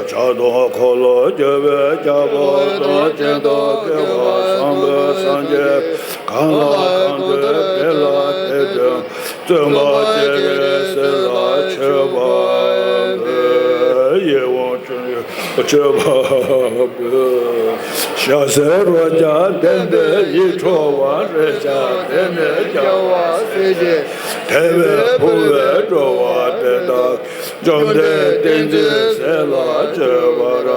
ཕྱག་སྟོང་འཁོར་ལོ་སྒྱུར་བའི་རྒྱལ་པོ་དང་། སྤྱན་སྟོབས་བསྐལ་པ་བཟང་པོའི་སངས་རྒྱས། གང་ལ་གང་འདུལ་དེ་ལ་དེ་འདུལ། བཙུན་པ་སྤྱན་རས་གཟིགས་ལ་མཆོད་པ་འབུལ། ཡིད་འོང་བྱུང་ཡུལ་མཆོད་པ་འབུལ། ཞྭ་སེར་རོ་བརྒྱ་ལྡན་པའི་ཡིད་འཕྲོག་པ། རེག་བྱ་དེ་ནས་རྒྱལ་བ་སྲས་བཅས། དད་པས་ཕུལ་བའི་སྤྲོ་བ་དེ་དག་བཅོམ་ལྡན་བསྟན་འཛིན་སྲས་ལ་སྤྱོད་པར་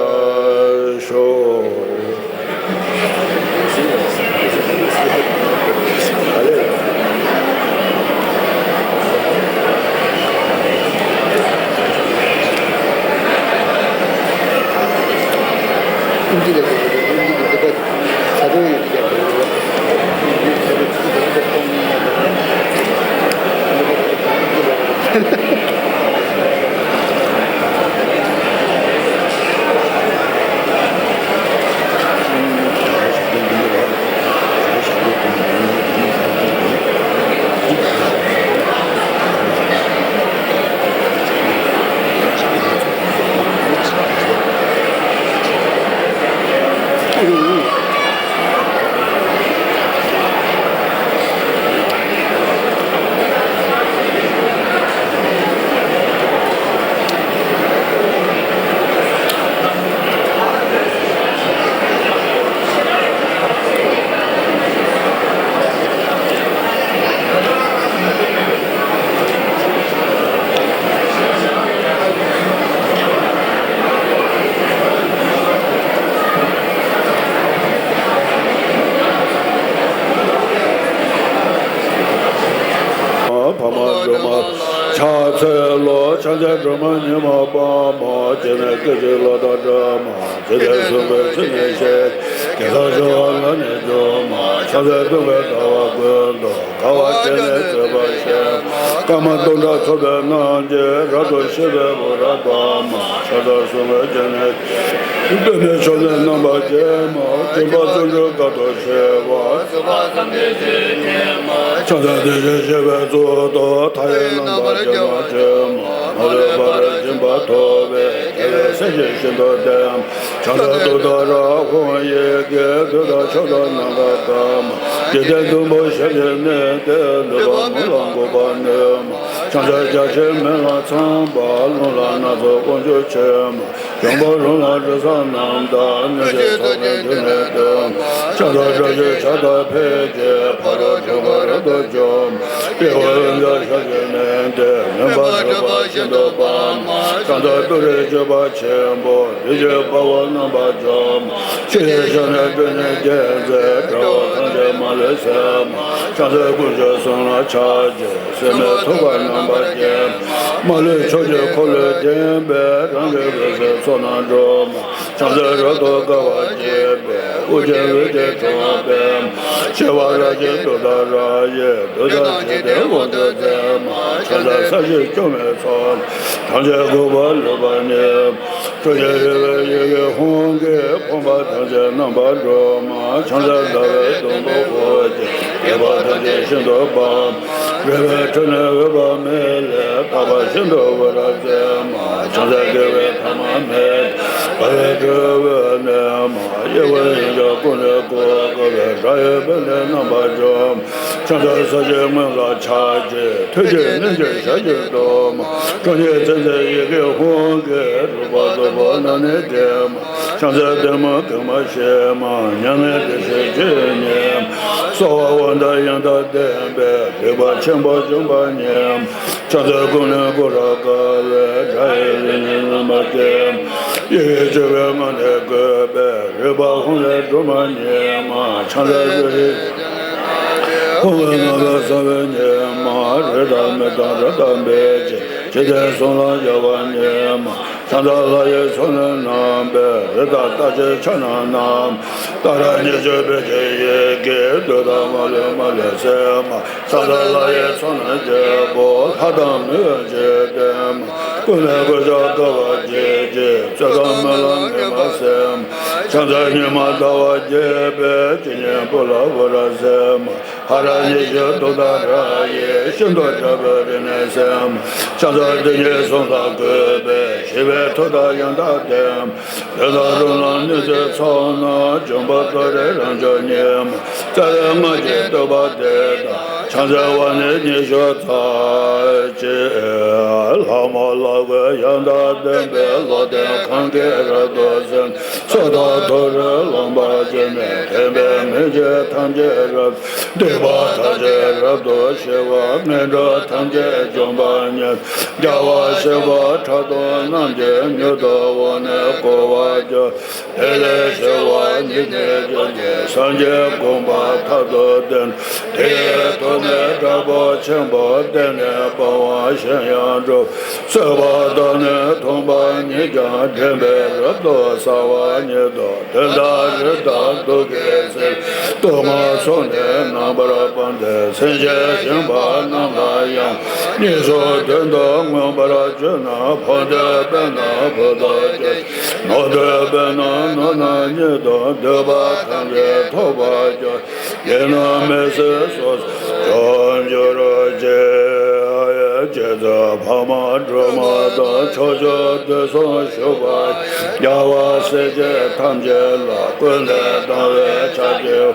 ཤོག། ཕ་མ་སྒྲོལ་མ་ཕྱག་འཚལ་ལོ། ཕྱག་འཚལ་སྒྲོལ་མ་ཉི་མ་པདྨོ། སྤྱན་ནི་སྐད་ཅིག་གློག་དང་སྒྲོན་མ། འཇིག་རྟེན་གསུམ་པོའི་ཕྱི་ནས་ཤར། གེ་སར་ཞི་བ་ལྷ་ནས་བྱུང་མ། ཕྱག་འཚལ་སྟོན་པའི་ཟླ་བ་ཀུན་ཏུ། དགའ་བ་བརྒྱ་ནི་བརྗོད་པར་བྱེད། སྐར་མ་སྟོང་ཕྲག་ཚོགས་པའི་རྣམ་རྒྱལ། རབ་ཏུ་ཕྱེ་བའི་འུ་ར་པདྨ། ཕྱག་འཚལ་གསུང་གི་སྤྱན་ནི། སྟོན་པའི་མཆོག་ནི་རྣམ་པར་རྒྱལ་མ། སྦྱིན་པ་བརྩོན་འགྲུས་དཀའ་ཐུབ་ཆེ་བ། ཕྱག་འཚལ་བདེ་གཤེགས་ཞི་བའི་གཙུག་ཏོར། མཐའ་ཡས་རྣམ་པར་རྒྱལ་བ་ཆེན་པོ། མ་ལུས་པ་རབ་སྦྱིན་པ་ཐོབ་པའི། རྒྱལ་བའི་སྲས་ཀྱིས་ཤིན་ཏུ་བསྟེན། ཕྱག་འཚལ་ཏུཏྟཱ་ར་ཧཱུྃ། ཡི་གེ་མདོས་དང་མཆོག་དང་རྣམ་པར་དག་མ། འཇིག་རྟེན་བདུན་པོ་ཞབས་ཀྱིས་མནན་ཏེ། འདོད་པ་མེད་ལ་འགུགས་པར་ནུས་མ། ཕྱག་འཚལ་རྒྱ་ཆེན་མེ་ལྷ་ཚངས་པ། རླུང་ལྷ་སྣ་ཚོགས་དབང་ཕྱུག་ཆེ་མ། འབྱུང་པོ་རོ་ལངས་རི་གཟར་རྣམས་དང་། གནོད་སྦྱིན་ཚོགས་ཀྱིས་མདུན་ནས་བསྟོད། ཕྱག་འཚལ་དགྲ་བཅོམ་ཕྱག་དར་འཕེལ་གྱི། ཕ་རོལ་འཁྲུལ་འཁོར་རབ་ཏུ་འཇོམས། དབྱེ་བ་ལྔ་ཞབས་ཀྱིས་མནན་ཏེ། མུན་པ་སྒྲིབ་པ་ཤིན་ཏུ་སྤངས་མ། ཕྱག་འཚལ་ཏུ་རེའི་སྤྱོད་པ་ཆེན་པོ། བདུད་ཀྱི་དཔའ་བོ་རྣམ་པར་འཇོམས། ཕྱི་ཡི་ཞབས་ནི་སྤྲིན་ནི་རྒྱལ་མཚན། དགྲ་བོ་ཐམས་ཅད་མ་ལུས་བསད་མ། ཕྱག་འཚལ་དཀོན་མཆོག་གསུམ་ལ་ཕྱག་བགྱི། སྲེད་མེད་ཐུབ་པ་རྣམ་པར་རྒྱལ་མ། མ་ལུས་ཕྱོགས་ཀྱི་འཁོར་ལོས་བརྒྱན་པའི། རང་གི་འོད་ཟེར་ཚོགས་རྣམས་སྒྲོལ་མ། ཕྱག་འཚལ་རབ་ཏུ་དགའ་བ་བརྗིད་པའི། དབུ་རྒྱན་འོད་ཀྱི་ཕྲེང་བ་སྤེལ་མ། བྱེ་བ་རབ་ཅན་ཏུཏྟཱ་ར་ཡིས། བདུད་དང་འཇིག་རྟེན་དབང་དུ་མཛད་མ། ཕྱག་འཚལ་ས་གཞི་སྐྱོང་བའི་ཚོགས། ཐམས་ཅད་འགུགས་པར་ལུས་པ་ཉིད། ཁྲོ་ཆུ་གཡོ་བའི་ཡི་གེ་ཧཱུྃ་གིས། ཕོངས་པ་ཐམས་ཅད་རྣམ་པར་སྒྲོལ་མ། ཕྱག་འཚལ་ཟླ་བའི་དུམ་བུ་དབུ་རྒྱན། བརྒྱད་པ་ཐམས་ཅད་ཤིན་ཏུ་སྤངས། རལ་པའི་ཁྲོད་ནས་འོད་དཔག་མེད་ལས། རྟག་པ་བཞིན་དུ་འོད་རབ་མཛད་མ། ཕྱག་འཚལ་དགེ་བའི་ཐ་མ་མེད། འབར་བའི་སྤྲིན་འོད་མནན་མ། གཡོ་བའི་ཡུལ་འཇོམས་ཀུན་ལས་བསྐུལ། བསྐུལ་བའི་སྒྲ་ཡིས་བོད་ནི་རྣམ་པར་འཇོམས། ཕྱག་འཚལ་ས་གཞིའི་ངོས་ལ་ཕྱག་བགྱི། ཐུགས་ཀྱི་གནོད་སྦྱིན་ཞལ་གྱིས་བཟློག་མ། ཁྲོ་གཉེར་ཙན་དན་ཡི་གེ་ཧཱུྃ་གིས། རུས་པ་རྡོག་པོ་རྣམས་ནི་བརྗེ་མ། ཕྱག་འཚལ་ལྡན་མིག་གེགས་མ་ཞི་མ། མྱ་ངན་འདས་ཞི་སྤྱོད་ཉིད་མ། གསོལ་བ་འོ་ཟླ་ཡང་དག་ལྡན་པས། སྡིག་པ་ཆེན་པོ་འཇོམས་པ་ཉིད་མ། ཕྱག་འཚལ་ཀུན་ལས་བསྐུལ་བར་དཀའ་བའི། དགྲ་ཡི་རིགས་ནི་རྣམ་པར་བརྒྱན། ཡི་གེ་བཅུ་པའི་ངག་ནི་བཀོད་པས། རུས་པ་ཧཱུྃ་ལས་སྒྲོལ་མ་ཉིད་མ། ཕྱག་འཚལ་བདུད་རིགས་ཧཱུྃ་གི་རྣམ་པར་སངས་པ་ཉིད་མ། རི་དྭགས་མི་དང་རི་དྭགས་མི་བྱེད། འཇིག་རྟེན་གསུམ་ལ་རྒྱལ་བ་ཉིད་མ། ཕྱག་འཚལ་ལྷ་ཡི་ཚོགས་ནི་རྣམ་པའི། རི་དྭགས་རྟགས་ཅན་ཕྱག་ན་བསྣམས། ཏཱ་ར་གཉིས་བརྗོད་བོད་ཀྱི་ཡི་གེས། བདུད་དང་མ་ལུས་མ་ལུས་བསད་མ། ཕྱག་འཚལ་ལྷ་ཡི་ཚོགས་རྣམས་བརྒྱད་པོ། ལྷ་དང་མིའི་འཇིག་རྟེན་མ། ཀུན་ལས་བསྐུལ་ཞིང་དགའ་བ་བརྗིད་ཀྱིས། རྩོད་དང་དམན་ལ་ངན་པ་བསད་མ། ཕྱག་འཚལ་ཉི་མ་ཟླ་བ་རྒྱས་པའི། སྤྱན་གཉིས་པོ་ལ་འོད་རབ་གསལ་མ། ཧ་ར་གཉིས་བརྗོད་ཏུཏྟཱ་ར་ཡིས། ཤིན་ཏུ་དྲག་པོའི་རིམས་ནད་སེལ་མ། ཕྱག་འཚལ་དེ་ཉིད་གསུང་ལ་འགོད་པའི། ཞི་བའི་མཐུ་དང་ཡང་དག་ལྡན་མ། བདུད་དང་རུ་དང་གནོད་སྦྱིན་ཚོགས་རྣམས། འཇོམས་པ་ཏུ་རེ་རབ་འབྱུང་ཉིད་མ། རྩ་བའི་སྔགས་ཀྱི་བསྟོད་པ་འདི་དང་། ཕྱག་འཚལ་བ་ནི་ཉི་ཤུ་རྩ་གཅིག་ལྷ་མོ་ལ་གུས་ཡང་དག་ལྡན་པའི། བློ་ལྡན་གང་གིས་རབ་ཏུ་གསན། སྲོད་དང་ཐོ་རངས་ལངས་པ་བརྒྱུད་ནས། འདོད་པའི་མི་མཇེད་ཐམས་ཅད་རབ། སྡིག་པ་ཐམས་ཅད་རབ་ཏུ་ཞི་བ། ངན་འགྲོ་ཐམས་ཅད་འཇོམས་པ་ཉིད། རྒྱལ་བ་ཞི་བ་ཕྲག་དོག་རྣམས་ཀྱིས། མྱུར་དུ་དབང་ནི་བསྐུར་བར་འགྱུར། དེ་ལས་ཞི་བ་ཉིད་ནི་འབྱུང་གིས། སངས་རྒྱས་གོ་འཕང་མཐར་ཐུག་བདེན། དེ་ཡི་མཐུ་ནི་དྲག་པོ་ཆེན་པོ། བརྟན་གནས་པ་དབང་གཞན་ཡང་འགྲུབ། གསོད་པ་དང་ནི་འཐུང་བ་ཉིད་ཀྱང་། འདྲེན་པས་རབ་ཏུ་ཟ་བ་ཉིད་དོ། དེ་དག་རི་དྭགས་གདུགས་ཀྱིས་གཟིར། དུག་ལྔ་ཚོགས་ནི་རྣམ་པར་སྤངས་ཏེ། སེམས་ཅན་གཞན་པ་རྣམས་ལ་ཡང་། གཉིས་སུ་བདུན་དུ་མངོན་པར་བརྗོད་ན། ཕོ་འདོད་པས་ན་ཕོ་ཐོབ་ཀྱང་། ནོར་འདོད་པས་ན་ནོར་རྣམས་ཉིད་དོ། འདོད་པ་ཐམས་ཅད་ཐོབ་པར་འགྱུར། ཡིད་ནི་མི་སྲིད་སོ་སོར་འབྱོངས་གྱུར་ཅིག་རྗེ་བཙུན་འཕགས་མ་སྒྲོལ་མ་དང་། ཕྱོགས་བཅུ་དུས་གསུམ་བཞུགས་པ་ཡི། རྒྱལ་བ་སྲས་བཅས་ཐམས་ཅད་ལ། ཀུན་ནས་དང་བས་ཕྱག་བགྱིའོ།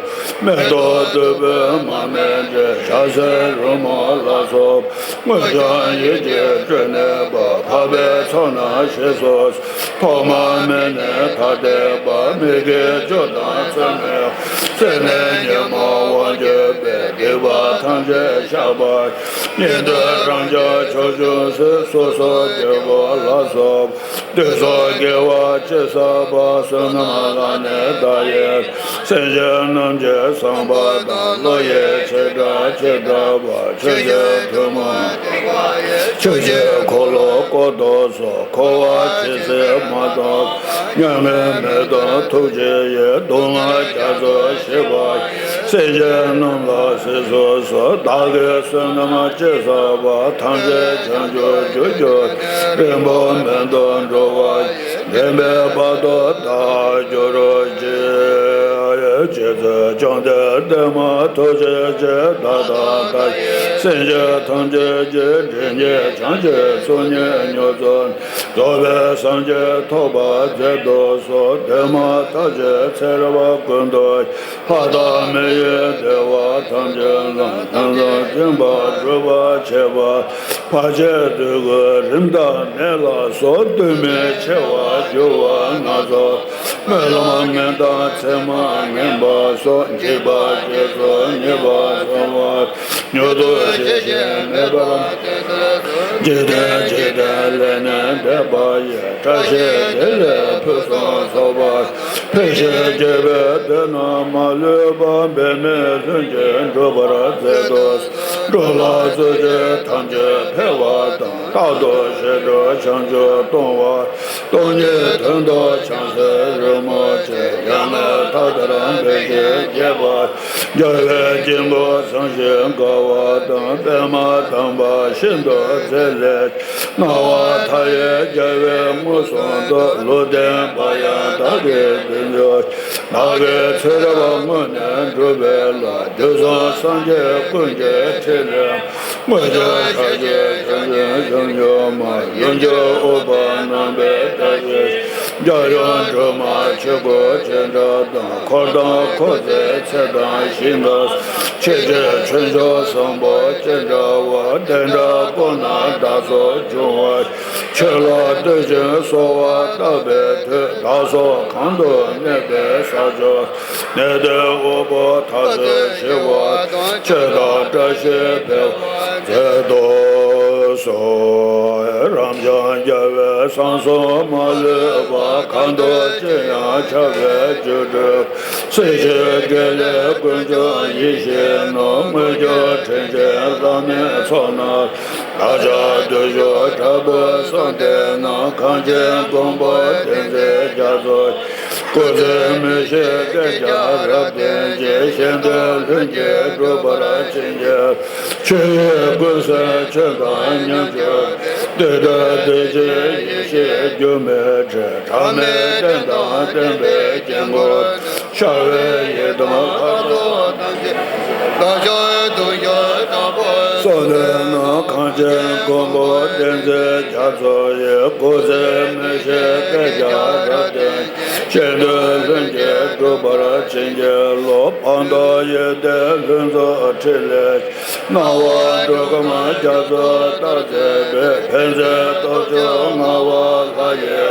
མེ་ཏོག་བདུག་སྤོས་མར་མེ་སྤོས། ཞལ་ཟས་རོལ་མོ་ལ་སོགས་པ། དངོས་བྱུང་ཡིད་ཀྱིས་སྤྲུལ་ནས་པ། འཕགས་པའི་ཚོགས་རྣམས་ཞེས་སུ། ཐོག་མ་མེད་ནས་ཐ་དད་པ། མི་དགེ་བཅུ་དང་མཚམས་མེད་པ། སྲེད་ནས་ཉོན་མོངས་དབང་གྱུར་པའི། སྡིག་པ་ཐམས་ཅད་བཤགས་པ་ཡི། ཉན་ཐོས་རང་རྒྱལ་ཕྱོགས་བཅུའི་སྲས། སོ་སོར་རྒྱལ་པོ་ལ་སོགས་པ། དུས་གསུམ་དགེ་བ་ཅི་བསགས་པ། བསོད་ནམས་ལ་ནི་བདག་ཡི། སེམས་ཅན་རྣམས་ཀྱི་བསམ་པ་དང་། བློ་ཡི་བྱེ་བྲག་ཅི་འདྲ་བ། ཆོས་ཀྱི་ཐུན་མོང་ཆོས་ཀྱི་འཁོར་ལོ་བསྐོར་དུ་གསོལ། འཁོར་བ་ཇི་སྲིད་མ་སྟོངས་པ། མྱ་ངན་མེད་དང་ཐུགས་རྗེ་ཡིས། སྡུག་བསྔལ་རྒྱ་མཚོ་ཞི་བ་ཡི། སེམས་ཅན་རྣམས་ལ་གཟིགས་སུ་གསོལ། བདག་གིས་བསོད་ནམས་ཅི་བསགས་པ། ཐམས་ཅད་བྱང་ཆུབ་རྒྱུར་གྱུར། རིང་པོ་མི་འདོར་འགྲོ་བ་ཡི། འདས་པའི་བར་དུ་བདག་གྱུར་ཅིག་རྗེ་བཙུན་བཅོམ་ལྡན་འདས་མ་ཐུགས་རྗེ་ཆེ། བདག་དང་བདག་གི་སེམས་ཅན་ཐམས་ཅད་ཀྱི། སྒྲིབ་གཉིས་བྱང་ཆུབ་ཚོགས་གཉིས་མྱུར་ཐོབ། རྫོགས་པའི་སངས་རྒྱས་ཐོབ་པར་མཛད་དུ་གསོལ། འདས་མ་ཐག་ཆོད་ཚེ་རབས་ཀུན་ཏུ། ལྷ་དང་མི་ཡི་བདེ་བ་ཐམས་ཅད་ལ། ཐམས་ཅད་མཁྱེན་པ་སྒྲུབ་པར་བྱེད་པ། བར་ཆད་སྡུག་བསྔལ་རིམས་དང་ནད་ལ་སོགས། སྡུག་བསྔལ་ཆེ་བ་འགྱུར་བ་སྣ་ཚོགས། སྨོན་ལམ་ངན་དང་མཚན་མ་ངན་པ་སོགས། འཇིགས་པ་བརྒྱད་སོགས་ཉེས་པ་སེལ་བ། མྱུར་དུ་ཞི་ཞིང་མེད་པར། འཇིག་རྟེན་འཇིག་རྟེན་ལས་ནི་འདས་པ་ཡི། བཀྲ་ཤིས་བདེ་ལེགས་ཕུན་སུམ་ཚོགས་པ། ཕན་ཕྱིར་སྐྱེ་བའི་དོན་རྣམས་མ་ལུས་པ། འབད་མེད་ལྷུན་གྱིས་འགྲུབ་པར་མཛད་དུ། འགྲོ་ལ་སོགས་ཀྱི་ཐམས་ཅད་འཕེལ་བ་དང་། རྟག་ཏུ་ཞི་ཁྲོ་བྱང་ཆུབ་ལྟུང་བ། སྟོང་ཉིད་དོན་དུ་བྱང་སེམས་རོལ་མོ་ཆེ། ཡང་ན་མཐའ་དར་འབེབས་ཀྱིས་རྒྱས་པ། རྒྱལ་བའི་དཀྱིལ་འཁོར་བཟང་ཞིང་དགའ་བ་དང་། པདྨ་དམ་པ་ཤིན་ཏུ་མཛེས་ལས། སྣང་བ་མཐའ་ཡས་རྒྱལ་བས་མངོན་སུམ་དུ། ལུང་བསྟན་པ་ཡང་བདག་གིས་བསྟན་བཅོས། བདག་གིས་ཚེ་རབས་སྔོན་ནས་བསྒྲུབས་པའི་ལྷ། དུས་གསུམ་སངས་རྒྱས་ཀུན་གྱི་ཕྲིན་ལས། དངོས་བྱུང་ཞལ་གྱི་བྱང་ཆུབ་བྱང་ཆུབ་མ། ཡུམ་གྱུར་ཨུཏྤལ་བསྣམས་པའི་བཀྲ་ཤིས། རྒྱལ་ཡུམ་སྒྲོལ་མ་ཆོས་སྐུ་ཅི་འདྲ་དང་། འཁོར་དང་འཁོར་ཚེ་ཚེ་དང་ཞིང་ཁམས། ཆོས་ཀྱི་ཆོས་མཆོག་བཟང་པོ་ཅི་འདྲ་བ། དེ་འདྲ་ཀུན་ན་བདག་སོགས་འབྱུང་བ། ཆོས་ལ་ལྟོས་ཤིང་གསོལ་བ་བཏབ་པའི་མཐུས། བདག་སོགས་གང་དུ་གནས་པའི་ས་ཕྱོགས། གནས་བརྟན་དབུལ་པོ་མཐར་ཐུག་ཞི་བ་དང་། ཆོས་དང་བཀྲ་ཤིས་འཕེལ་བར་མཛད་དུ་གསོལ། རབ་འབྱམས་རྒྱལ་བའི་གསང་གསུམ་མ་ལུས་པ། གང་དུ་ཅི་ཡང་ཁྱབ་པའི་སྒྱུ་འཕྲུལ། སྲིད་ཞིའི་དགེ་ལེགས་ཀུན་འབྱུང་ཡེ་ཤེས་རྣམས། དངོས་བྱུང་དྲིན་ཅན་བླ་མའི་ཚོགས་རྣམས། བདག་ཅག་བདུད་ཤོག་དྲག་པོས་གསོད་འདོད་ན། གངས་ཅན་མགོན་པོ་བསྟན་འཛིན་རྒྱ་མཚོ། སྐུ་ཚེ་མི་ཤིགས་བསྐལ་བརྒྱར་རབ་བརྟན་ཅིང་། གཞན་དོན་ལྷུན་གྱིས་འགྲུབ་པར་བྱིན་གྱིས། ཆོས་དབྱིངས་ཀུན་གསལ་ཆོས་དང་མཉམ་སྤྱོད། བདུད་དང་འདུལ་བྱེད་ཡེ་ཤེས་སྒྱུ་མའི་ཁྲི། གྲངས་མེད་རྟེན་དང་བརྟེན་པའི་དཀྱིལ་འཁོར། ཤར་བའི་ཡི་དམ་ལྷ་ཚོགས་ཐམས་ཅད། བདག་ཅག་བདུད་ཤོག་དྲག་པོས་གསོད་འདོད་ན། གངས་ཅན་མགོན་པོ་བསྟན་འཛིན་རྒྱ་མཚོ་ཡི། སྐུ་ཚེ་མི་ཤིགས་བསྐལ་བརྒྱར་རབ་བརྟན། གཞན་དོན་ལྷུན་གྱིས་འགྲུབ་པར་བྱིན་གྱིས་རློབས། སྤངས་རྟོགས་ཡོན་ཏན་ལྷུན་རྫོགས་ཕྲིན་ལས། སྣང་བ་འགྲོ་ཀུན་རྒྱ་མཚོ་ལྟར་མཛད་པའི། ཕན་མཛད་སྟོབས་བཅུ་མངའ་བ་ལྷ་ཡི།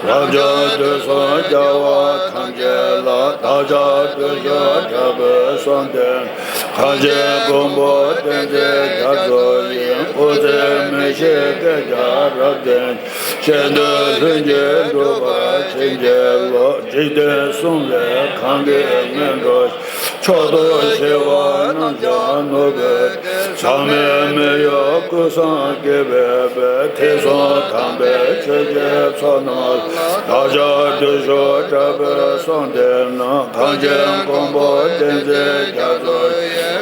རབ་འབྱམས་དུས་གསུམ་རྒྱལ་བ་ཐམས་ཅད་ལ། བདག་ཅག་བདུད་ཤོག་དྲག་པོས་གསོད་འདོད། གངས་ཅན་མགོན་པོ་བསྟན་འཛིན་རྒྱ་མཚོ་ཡི། སྐུ་ཚེ་མི་ཤིགས་བསྐལ་བརྒྱར་རབ་བརྟན། གཞན་དོན་ལྷུན་གྱིས་འགྲུབ་པར་བྱིན་གྱིས་རློབས། འཇིག་རྟེན་གསུམ་ལས་གང་གིས་ངན་འགྲོ། མཆོག་ཏུ་གྱུར་པ་རྣམས་ཀྱང་ནོར་བུའི་གཏེར། ཟག་མེད་མི་གཡོ་ཀུན་བཟང་དགྱེས་པའི་དཔལ། ཐེག་གསུམ་དམ་པའི་ཆོས་ཀྱི་ཚོགས་རྣམས་ལ། བདག་ཅག་བདུད་ཤོག་དྲག་པོས་གསོད་འདོད་ན། གངས་ཅན་མགོན་པོ་བསྟན་འཛིན་རྒྱ་མཚོ་ཡི།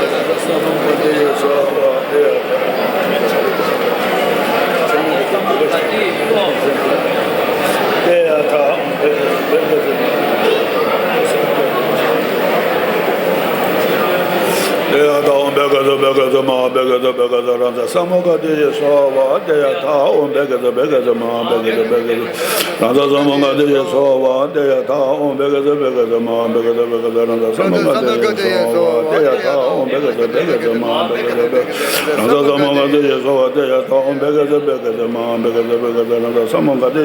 རང་ཚ་ས་མོ་ག་དེ་ཡི་སོ་བ་དེ་ཡ་ཐ་ཨོམ་བེ་ག་ཚ་བེ་ག་ཚ་མ་བེ་ག་ཚ་བེ་ག་ཚ། རང་ཚ་ས་མོ་ག་དེ་ཡི་སོ་བ་དེ་ཡ་ཐ་ཨོམ་བེ་ག་ཚ་བེ་ག་ཚ་མ་བེ་ག་ཚ་བེ་ག་ཚ། རང་ཚ་ས་མོ་ག་དེ་ཡི་སོ་བ་དེ་ཡ་ཐ་ཨོམ་བེ་ག་ཚ་བེ་ག་ཚ་མ་བེ་ག་ཚ་བེ་ག་ཚ། རང་ཚ་ས་མོ་ག་དེ་ཡི་སོ་བ་དེ་ཡ་ཐ་ཨོམ་བེ་ག་ཚ་བེ་ག་ཚ་མ་བེ་ག་ཚ་བེ་ག་ཚ། རང་ཚ་ས་མོ་ག་དེ་ཡི་སོ་བ་དེ་ཡ་ཐ་ཨོམ་བེ་ག་ཚ་བེ་ག་ཚ་མ་བེ་ག་ཚ་བེ་ག་ཚ། རང་ཚ་ས་མོ་ག་དེ་དེ་ཡ་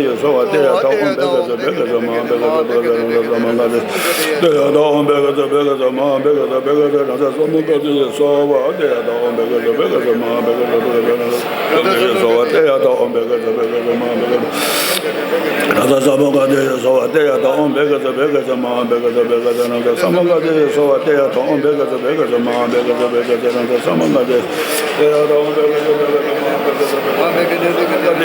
ད་ཨོམ་བེ་ག་ཚ་བེ་ག་ཚ་མ་བེ་ག་ཚ་བེ་ག་ཚ། རང་ཚ་ས་མོ་ག་དེ་ཡི་སོ་བ་དེ་ཡ་ད་ཨོམ་བེ་ག་ཚ་བེ་ག་ཚ་མ་བེ་ག་ཚ་བེ་ག་ཚ། རང་ཚ་ས་མོ་ག་དེ་ཡི་སོ་བ་དེ་ཡ་ད་ཨོམ་བེ་ག་ཚ་བེ་ག་ཚ་བེ་ག་ཚ། རང་ཚ་ས་མོ་ག་དེ་ཡི་སོ་བ་དེ་ཡ་ད་ཨོམ་བེ་ག་ཚ་བེ་ག་ཚ་མ་བེ་ག་ཚ་བེ་ག་ཚ། རང་ཚ་ས་མོ་ག་དེ་ཡི་སོ་བ་དེ་ཡ་ད་ཨོམ་བེ་ག་ཚ་བེ་ག་ཚ་མ་བེ་ག་ཚ་བེ་ག་ཚ། རང་ཚ་ས་མོ་ག་དེ་དེ་ཡ་ད་ཨོམ་བེ་ག་ཚ་བེ་ག་ཚ་མ་བེ་ག་ཚ་བེ་ག་ཚ།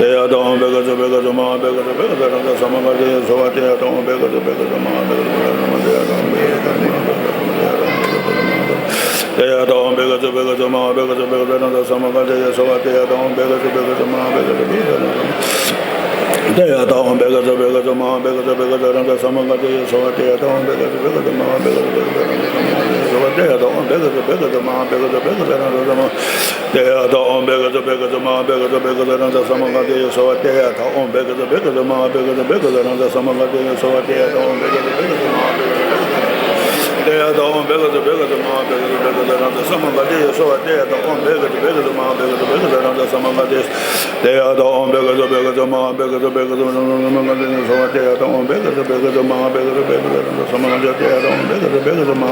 ཡ་ད་ཨོཾ་བྷེ་ག་ཛུ་བྷེ་ག་ཛུ་མ་ཧཱ་བྷེ་ག་ཛུ་བྷེ་ག་ཛུ་རཱ་ཛ་ས་མ་ག་ཛ་ཡེ་སྭཱ་ཧཱ་ཏེ་ཡ་ད་ཨོཾ་བྷེ་ག་ཛུ་བྷེ་ག་ཛུ་མ་ཧཱ་བྷེ་ག་ཛུ་བྷེ་ག་ཛུ་རཱ་ཛ་ས་མ་ག་ཛ་ཡེ་སྭཱ་ཧཱ་ཏེ་ཡ་ད་ཨོཾ་བྷེ་ག་ཛུ་བྷེ་ག་ཛུ་མ་ཧཱ་བྷེ་ག་ཛུ་བྷེ་ག་ཛུ་རཱ་ཛ་ས་མ་ག་ཛ་ཡེ་སྭཱ་ཧཱ་ཏེ་ཡ་ད་ཨོཾ་བྷེ་ག་ཛུ་བྷེ་ག་ཛུ་མ་ཧཱ་བྷེ་ག་ཛུ་བྷེ་ག་ཛུ་རཱ་ཛ་ས་མ་ག་ཛ་ཡེ་སྭཱ་ཧཱ་ཏེ་ཡ་ད་ཨོཾ་བྷེ་ག་ཛུ་བྷེ་ག་ཛུ་མ་ཧཱ་བྷེ་ག་ཛུ་བྷེ་ག་ཛུ་རཱ་ཛ་ས་མ་ག་ཛ་ཡེ་སྭཱ་ཧཱ་ཏེ་ཡ་ད་ཨོཾ་བྷེ་ག་ཛུ་བྷེ་ག་ཛུ་མ་ཧཱ་བྷེ་ག་ཛུ་བྷེ་ག་ཛུ་རཱ་ཛ་ས་མ་ག་ཛ་ཡེ་སྭཱ་ཧཱ་ཏེ་ཡ་ད་ཨོཾ་བྷེ་ག་ཛུ་བྷེ་ག་ཛུ་མ་ཧཱ་བྷེ་ག་ཛུ་བྷེ་ག་ཛུ་རཱ་ཛ་ས་མ་ག་ཛ་ཡེ་སྭཱ་ཧཱ་ཏེ་ཡ་ད་ཨོཾ་བྷེ་ག་ཛུ་བྷེ་ག་ཛུ་མ་ཧཱ་བྷེ་ག་ཛུ་བྷེ་ག་ཛུ་རཱ་ཛ་ས་མ་ཏེ་ཡ་ད་ཨོཾ་བྷེ་ག་ཛུ་བྷེ་ག་ཛུ་མ་ཧཱ་བྷེ་ག་ཛུ་བྷེ་ག་ཛུ་རཱ་ཛ་ས་མ་ག་ཛ་ཡེ་སྭཱ་ཧཱ་ཏེ་ཡ་ད་ཨོཾ་བྷེ་ག་ཛུ་བྷེ་ག་ཛུ་མ་ཧཱ་བྷེ་ག་ཛུ་བྷེ་ག་ཛུ་རཱ་ཛ་ས་མ་ག་ཛ་ཡེ་སྭཱ་ཧཱ་ཏེ་ཡ་ད་ཨོཾ་བྷེ་ག་ཛུ་བྷེ་ག་ཛུ་མ་ཧཱ་བྷེ་ག་ཛུ་བྷེ་ག་ཛུ་ཏེ་ཡ་ད་ཨོཾ་བྷེ་ག་ཛུ་བྷེ་ག་ཛུ་མ་ཧཱ་བྷེ་ག་ཛུ་བྷེ་ག་ཛུ་རཱ་ཛ་ས་མ་ག་ཛ་ཡེ་སྭཱ་ཧཱ་ཏེ་ཡ་ད་ཨོཾ་བྷེ་ག་ཛུ་བྷེ་ག་ཛུ་མ་ཧཱ་བྷེ་ག་ཛུ་བྷེ་ག་ཛུ་རཱ་ཛ་ས་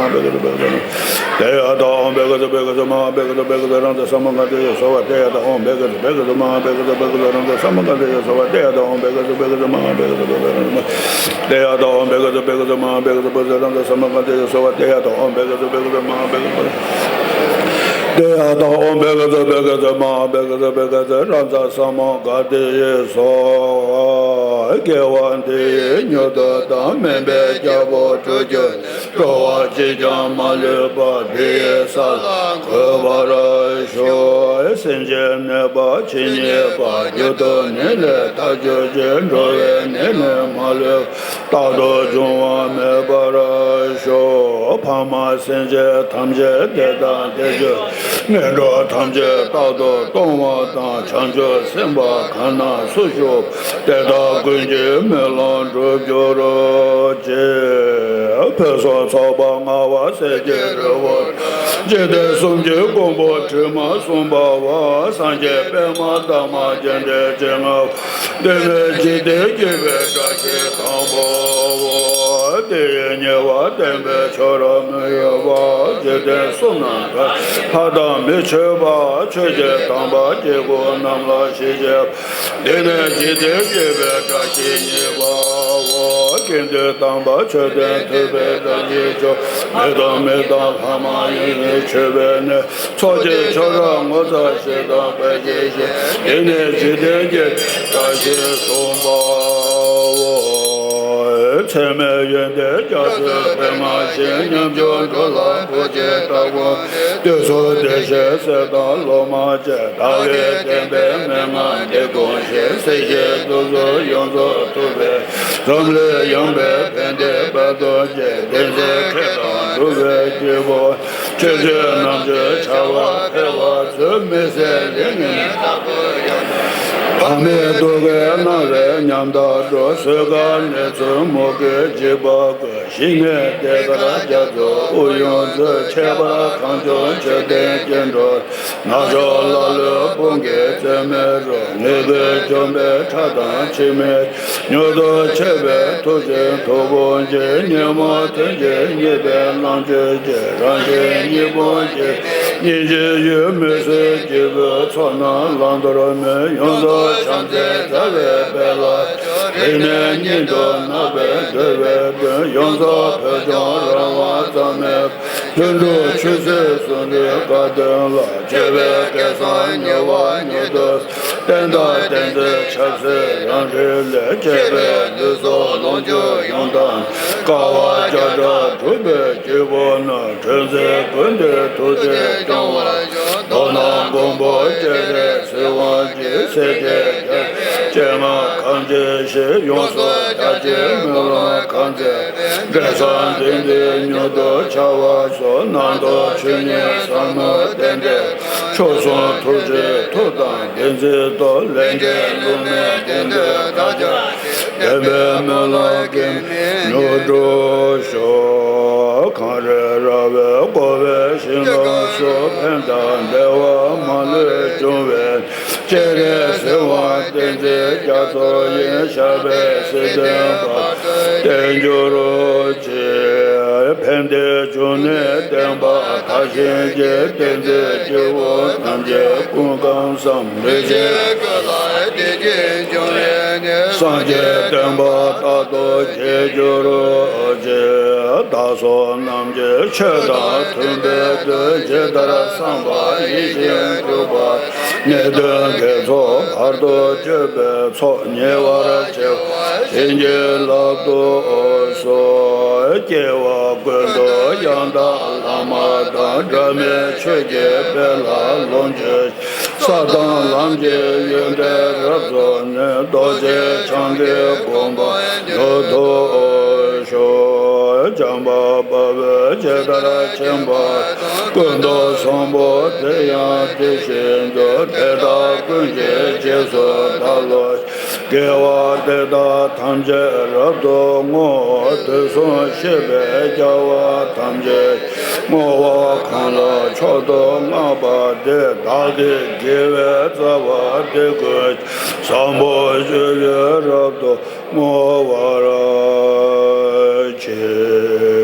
མ་ག་ཛ་ཡེ་ཏེ་ཡ་ད་ཨོཾ་བྷེ་ག་ཛུ་བྷེ་ག་ཛུ་མ་ཧཱ་བྷེ་ག་ཛུ་བྷེ་ག་ཛུ་རཱ་ཛ་ས་མ་ག་ཛ་ཡེ་སྭཱ་ཧཱ་ཏེ་ཡ་ད་ཨོཾ་བྷེ་ག་ཛུ་བྷེ་ག་ཛུ་མ་ཧཱ་བྷེ་ག་ཛུ་བྷེ་ག་ཛུ་རཱ་ཛ་ས་མ་ག་ཛ་ཡེ་ཏེ་ཡ་ད་ཨོཾ་བྷེ་ག་ཛུ་བྷེ་ག་ཛུ་མ་ཧཱ་བྷེ་ག་ཛུ་བྷེ་ག་ཛུ་རཱ་ཛ་ཏེ་ཡ་ད་ཨོཾ་བྷེ་ག་ཛུ་བྷེ་ག་ཛུ་མ་ཧཱ་བྷེ་ག་ཛུ་བྷེ་ག་ཛུ་རཱ་ཛ་ས་མ་ག་ཛ་ཡེ་སྭཱ་ཧཱ་ཏེ་ཡ་ད་ཨོཾ་བྷེ་ག་ཛུ་བྷེ་ག་ཛུ་མ་ཧཱ་བྷེ་ག་ཛུ་བྷེ་ག་ཛུ་རཱ་ཛ་ས་མ་ག་ཛ་ཡེ་སྭཱ་ཧཱ་ཏེ་ཡ་ད་ཨོཾ་བྷེ་ག་ཛུ་བྷེ་ག་ཛུ་མ་ཧཱ་བྷེ་ག་ཛུ་བྷེ་ག་ཛུ་རཱ་ཛ་ཏེ་ཡ་ད་ཨོཾ་བྷེ་ག་ཛུ་བྷེ་ག་ཛུ་མ་ཧཱ་བྷེ་ག་ཛུ་བྷེ་ག་ཛུ་རཱ་ཛ་ས་མ་ག་ཛ་ཡེ་སྭཱ་ཧཱ་ཏེ་ཡ་ད་ཨོཾ་བྷེ་ག་ཛུ་བྷེ་ག་ཛུ་མ་ཧཱ་བྷེ་ག་ཛུ་བྷེ་ག་ཛུ་ཏེ་ཡ་ད་ཨོཾ་བྷེ་ག་ཛུ་བྷེ་ག་ཛུ་མ་ཧཱ་བྷེ་ག་ཛུ་བྷེ་ག་ཛུ་རཱ་ཛ་ས་མ་ག་ཛ་ཡེ་སྭཱ་ཧཱ། དགེ་བ་འདི་ཡིས་མྱུར་དུ་བདག་སྨན་པའི་རྒྱལ་པོར་གྱུར་གྱུར་ནས། འགྲོ་བ་གཅིག་ཀྱང་མ་ལུས་པ། དེ་ཡི་ས་ལ་འགོད་པར་ཤོག། སེམས་ཅན་ནད་པ་ཇི་སྙེད་པ། མྱུར་དུ་ནད་ལས་ཐར་གྱུར་ཅིག། འགྲོ་བའི་ནད་ལས་མ་ལུས་པ། རྟག་ཏུ་འབྱུང་བ་མེད་པར་ཤོག། ཕ་མ་སེམས་ཅན་ཐམས་ཅད་བདེ་དང་བདེ་འབྱུང་། ངན་འགྲོ་ཐམས་ཅད་རྟག་ཏུ་སྟོང་བ་དང་། བྱང་ཆུབ་སེམས་དཔའ་གང་ན་སུ་བཞུགས་པ། དེ་དག་ཀུན་གྱི་སྨོན་ལམ་འགྲུབ་གྱུར་ཅིག། ཕུན་སུམ་ཚོགས་པ་མངའ་བ་གསེར་གྱི་རི་བོ། འཇིག་རྟེན་གསུམ་གྱི་མགོན་པོ་དྲི་མ་གསུམ་པ་བ། སངས་རྒྱས་པདྨ་འདབ་མ་རྒྱན་ཏེ་བྱིན་མངའ་བ། འདི་ནི་འཇིག་རྟེན་སྐྱོབ་པའི་བཀྲ་ཤིས་དང་པོའོ། དེ་ཡི་ཉེ་བར་བསྟན་པའི་ཆོས་རབ་མི་གཡོ་བ། འཇིག་རྟེན་གསུམ་ན་ཐར་ལྷ་དང་མི་ཆོས་པ། ཆོས་ཀྱི་དམ་པ་སྐྱེ་དགུ་རྣམས་ལ་ཞི་བྱེད་པ། འདི་ནི་འཇིག་རྟེན་སྐྱོབ་པའི་བཀྲ་ཤིས་གཉིས་པའོ། དགེ་འདུན་དམ་པ་མཆོད་རྟེན་ཐུབ་པའི་བཀྲ་ཤིས་ཤོག། མི་དང་མི་དང་ལྷ་མ་ཡིན་ལས་ཆོད་པའི་ནད། ཚོགས་ཀྱི་མཆོག་རབ་ངོ་མཚར་ཞིག་དང་དཔལ་གྱི་ཞིང་། འདི་ནི་འཇིག་རྟེན་སྐྱོབ་པའི་བཀྲ་ཤིས་གསུམ་པའོ། ཚད་མེད་ཡོན་ཏན་རྒྱ་མཚོའི་པདྨ་བཞིན། ཉམ་ཆུང་འགྲོ་ལ་བུ་གཅིག་ལྟ་བུ་འདི། དུས་གསུམ་བདེ་གཤེགས་སྲས་དང་སློབ་མ་བཅས། བདག་གིས་བསྟན་པའི་མན་ངག་འདི་དགོངས་ཤིང་། སྲིད་ཞིའི་དུག་གསུམ་ཡོངས་སུ་འཐུང་བའི། འཛམ་གླིང་ཡངས་པའི་ཕན་བདེའི་དཔལ་དུ་སྤྱད། བསྟན་འཛིན་མཁས་དང་གྲུབ་པའི་སྐྱེས་བུ། ཆོས་སྤྱོད་རྣམ་དཔྱོད་བྱ་བ་འཕེལ་བར་མཛོད། མི་ཟད་ལེགས་ཉེས་ལྟ་བུ་ཡང་། བག་མེད་དུག་གིས་མནར་བའི་ཉམ་ཐག་འགྲོ། གསོད་དཀའ་ནད་མཚོན་མུ་གེས་འཇིགས་པ་ཀུན། ཞི་གནས་བདེ་དཀར་རྒྱ་མཚོ་དབུགས་དབྱུང་མཛོད། ཁྱད་པར་གངས་ལྗོངས་མཆོད་རྟེན་སྐྱེ་འགྲོ། ནག་ཕྱོགས་ཀླ་ཀློའི་དཔུང་གིས་རྩོད་མེད་རོལ། ངེས་དགུས་འཇོམས་པའི་ཁྲག་དང་འཆི་མེད། མྱུར་དུ་མཆོད་པའི་ཐུགས་རྗེས་ཐུགས་དཔུང་འཇིགས། ཉོན་མོངས་ཐུན་གྱིས་མཉེས་པའི་ལོངས་སྤྱོད་ཅིང་། རང་བཞིན་གཉིས་ཕུང་འཇིག་སྙིང་རྗེའི་ཡུལ་མི་བཟད་སྐྱེས་བུའི་ཚོགས་རྣམས་བླང་དོར་མེད། ཡོངས་རྫོགས་བྱམས་བརྩེའི་ཟླ་བའི་དཔལ་ལ། རིང་ནས་ཉིད་དུ་བརྣག་པའི་འདོད་པའི་དོན། ཡོངས་རྫོགས་བོད་ལྗོངས་རང་དབང་རྩ་མེད། ལྷུན་གྲུབ་ཆོས་སྲིད་ཟུང་འབྲེལ་དགའ་སྟོན་ལ། སྤྱོད་པའི་སྐལ་བཟང་ཉེ་བར་མྱུར་དུ། བསྟན་དང་བསྟན་འཛིན་ཆབ་སྲིད་རང་གྲོལ་ལས། བཅས་པའི་ལུས་སྲོག་ལོངས་སྤྱོད་ཡོངས་དག་དཀའ་བ་བརྒྱ་ཕྲག་གྲུབ་པའི་སྐྱེ་བོ་རྣམས། གྲོལ་འཛིན་ཀུན་འདུས་ཐུགས་རྗེས་སྐྱོང་བར་ཤོག་མདོར་ན་མགོན་པོ་སྤྱན་རས་གཟིགས་དབང་ཕྱུག་སྲས་བཅས་རྒྱལ་བའི་སྤྱན་སྔར་གང་མཇལ་ཞིང་། ཡོངས་སུ་རྒྱ་ཆེའི་སྨོན་ལམ་གང་མཛད་པའི། འབྲས་བཟང་འདི་ཉིད་མྱུར་དུ་འཆར་བར་ཤོག་རྣམ་རྟོག་ཆོས་ཉིད་ཟབ་མོའི་རྟེན་འབྲེལ། མཆོག་གསུམ་ཐུགས་རྗེའི་མཐུ་དང་བདེན་ཚིག་སྟོབས། ལས་ངན་ལུས་མེད་བདེན་མཐའ་དག་ཀྱང་། བདེན་པའི་སྨོན་ལམ་གེགས་མེད་མྱུར་འགྲུབ་ཤོག་གངས་རི་ར་བས་བསྐོར་བའི་ཞིང་ཁམས་སུ། ཕན་དང་བདེ་བ་མ་ལུས་འབྱུང་བའི། སྤྱན་རས་གཟིགས་དབང་བསྟན་འཛིན་རྒྱ་མཚོ་ཡི། ཞབས་པད་སྲིད་མཐའི་བར་དུ་བརྟན་གྱུར་ཅིག་ཕན་བདེའི་འབྱུང་གནས་བསྟན་པ་དར་ཞིང་རྒྱས། བསྟན་འཛིན་སྐྱེས་བུ་ཐམས་ཅད་ཀུན་ཁམས་བཟང་། རིན་ཆེན་སྐུ་ལ་བདེ་སྐྱིད་འབྱུང་བའི་གནས། སངས་རྒྱས་བསྟན་པ་རྟག་ཏུ་རྒྱས་གྱུར་ཅིག་བདག་སོགས་རྣམས་ཀྱི་ཆོས་དང་མཐུན་པའི་དོན། ཇི་ལྟར་བསམ་པ་ཡིད་བཞིན་འགྲུབ་པ། ནད་གདོན་བགེགས་ཚོགས་བར་དུ་གཅོད་པའི་ཚོགས། ཉེ་བར་བྱེད་པ་བྱིན་གྱིས་བརླབ་ཏུ་གསོལ། སྐྱེ་བ་ཀུན་ཏུ་ཡང་དག་བླ་མ་དང་། འབྲལ་མེད་ཆོས་ཀྱི་དཔལ་ལ་ལོངས་སྤྱོད། ས་དང་ལམ་གྱི་ཡོན་ཏན་རབ་རྫོགས་ནས། རྡོ་རྗེ་འཆང་གི་དགོངས་པ་མྱུར་ཐོབ་ཤོག་བྱམས་པ་དཔའ་བོས་ཇི་ལྟར་མཁྱེན་པ་དང་། ཀུན་ཏུ་བཟང་པོ་དེ་ཡང་དེ་བཞིན་དུ། དེ་དག་ཀུན་གྱི་རྗེས་སུ་བདག་སློབ་ཅིང་། དགེ་བ་འདི་དག་ཐམས་ཅད་རབ་ཏུ་བསྔོ། དུས་གསུམ་གཤེགས་པའི་རྒྱལ་བ་ཐམས་ཅད་ཀྱི། བསྔོ་བ་གང་ལ་མཆོག་ཏུ་བསྔགས་པ་དེས། བདག་གི་དགེ་བའི་རྩ་བ་འདི་ཀུན་ཀྱང་། བཟང་པོ་སྤྱོད་ཕྱིར་རབ་ཏུ་བསྔོ་བར་བགྱི།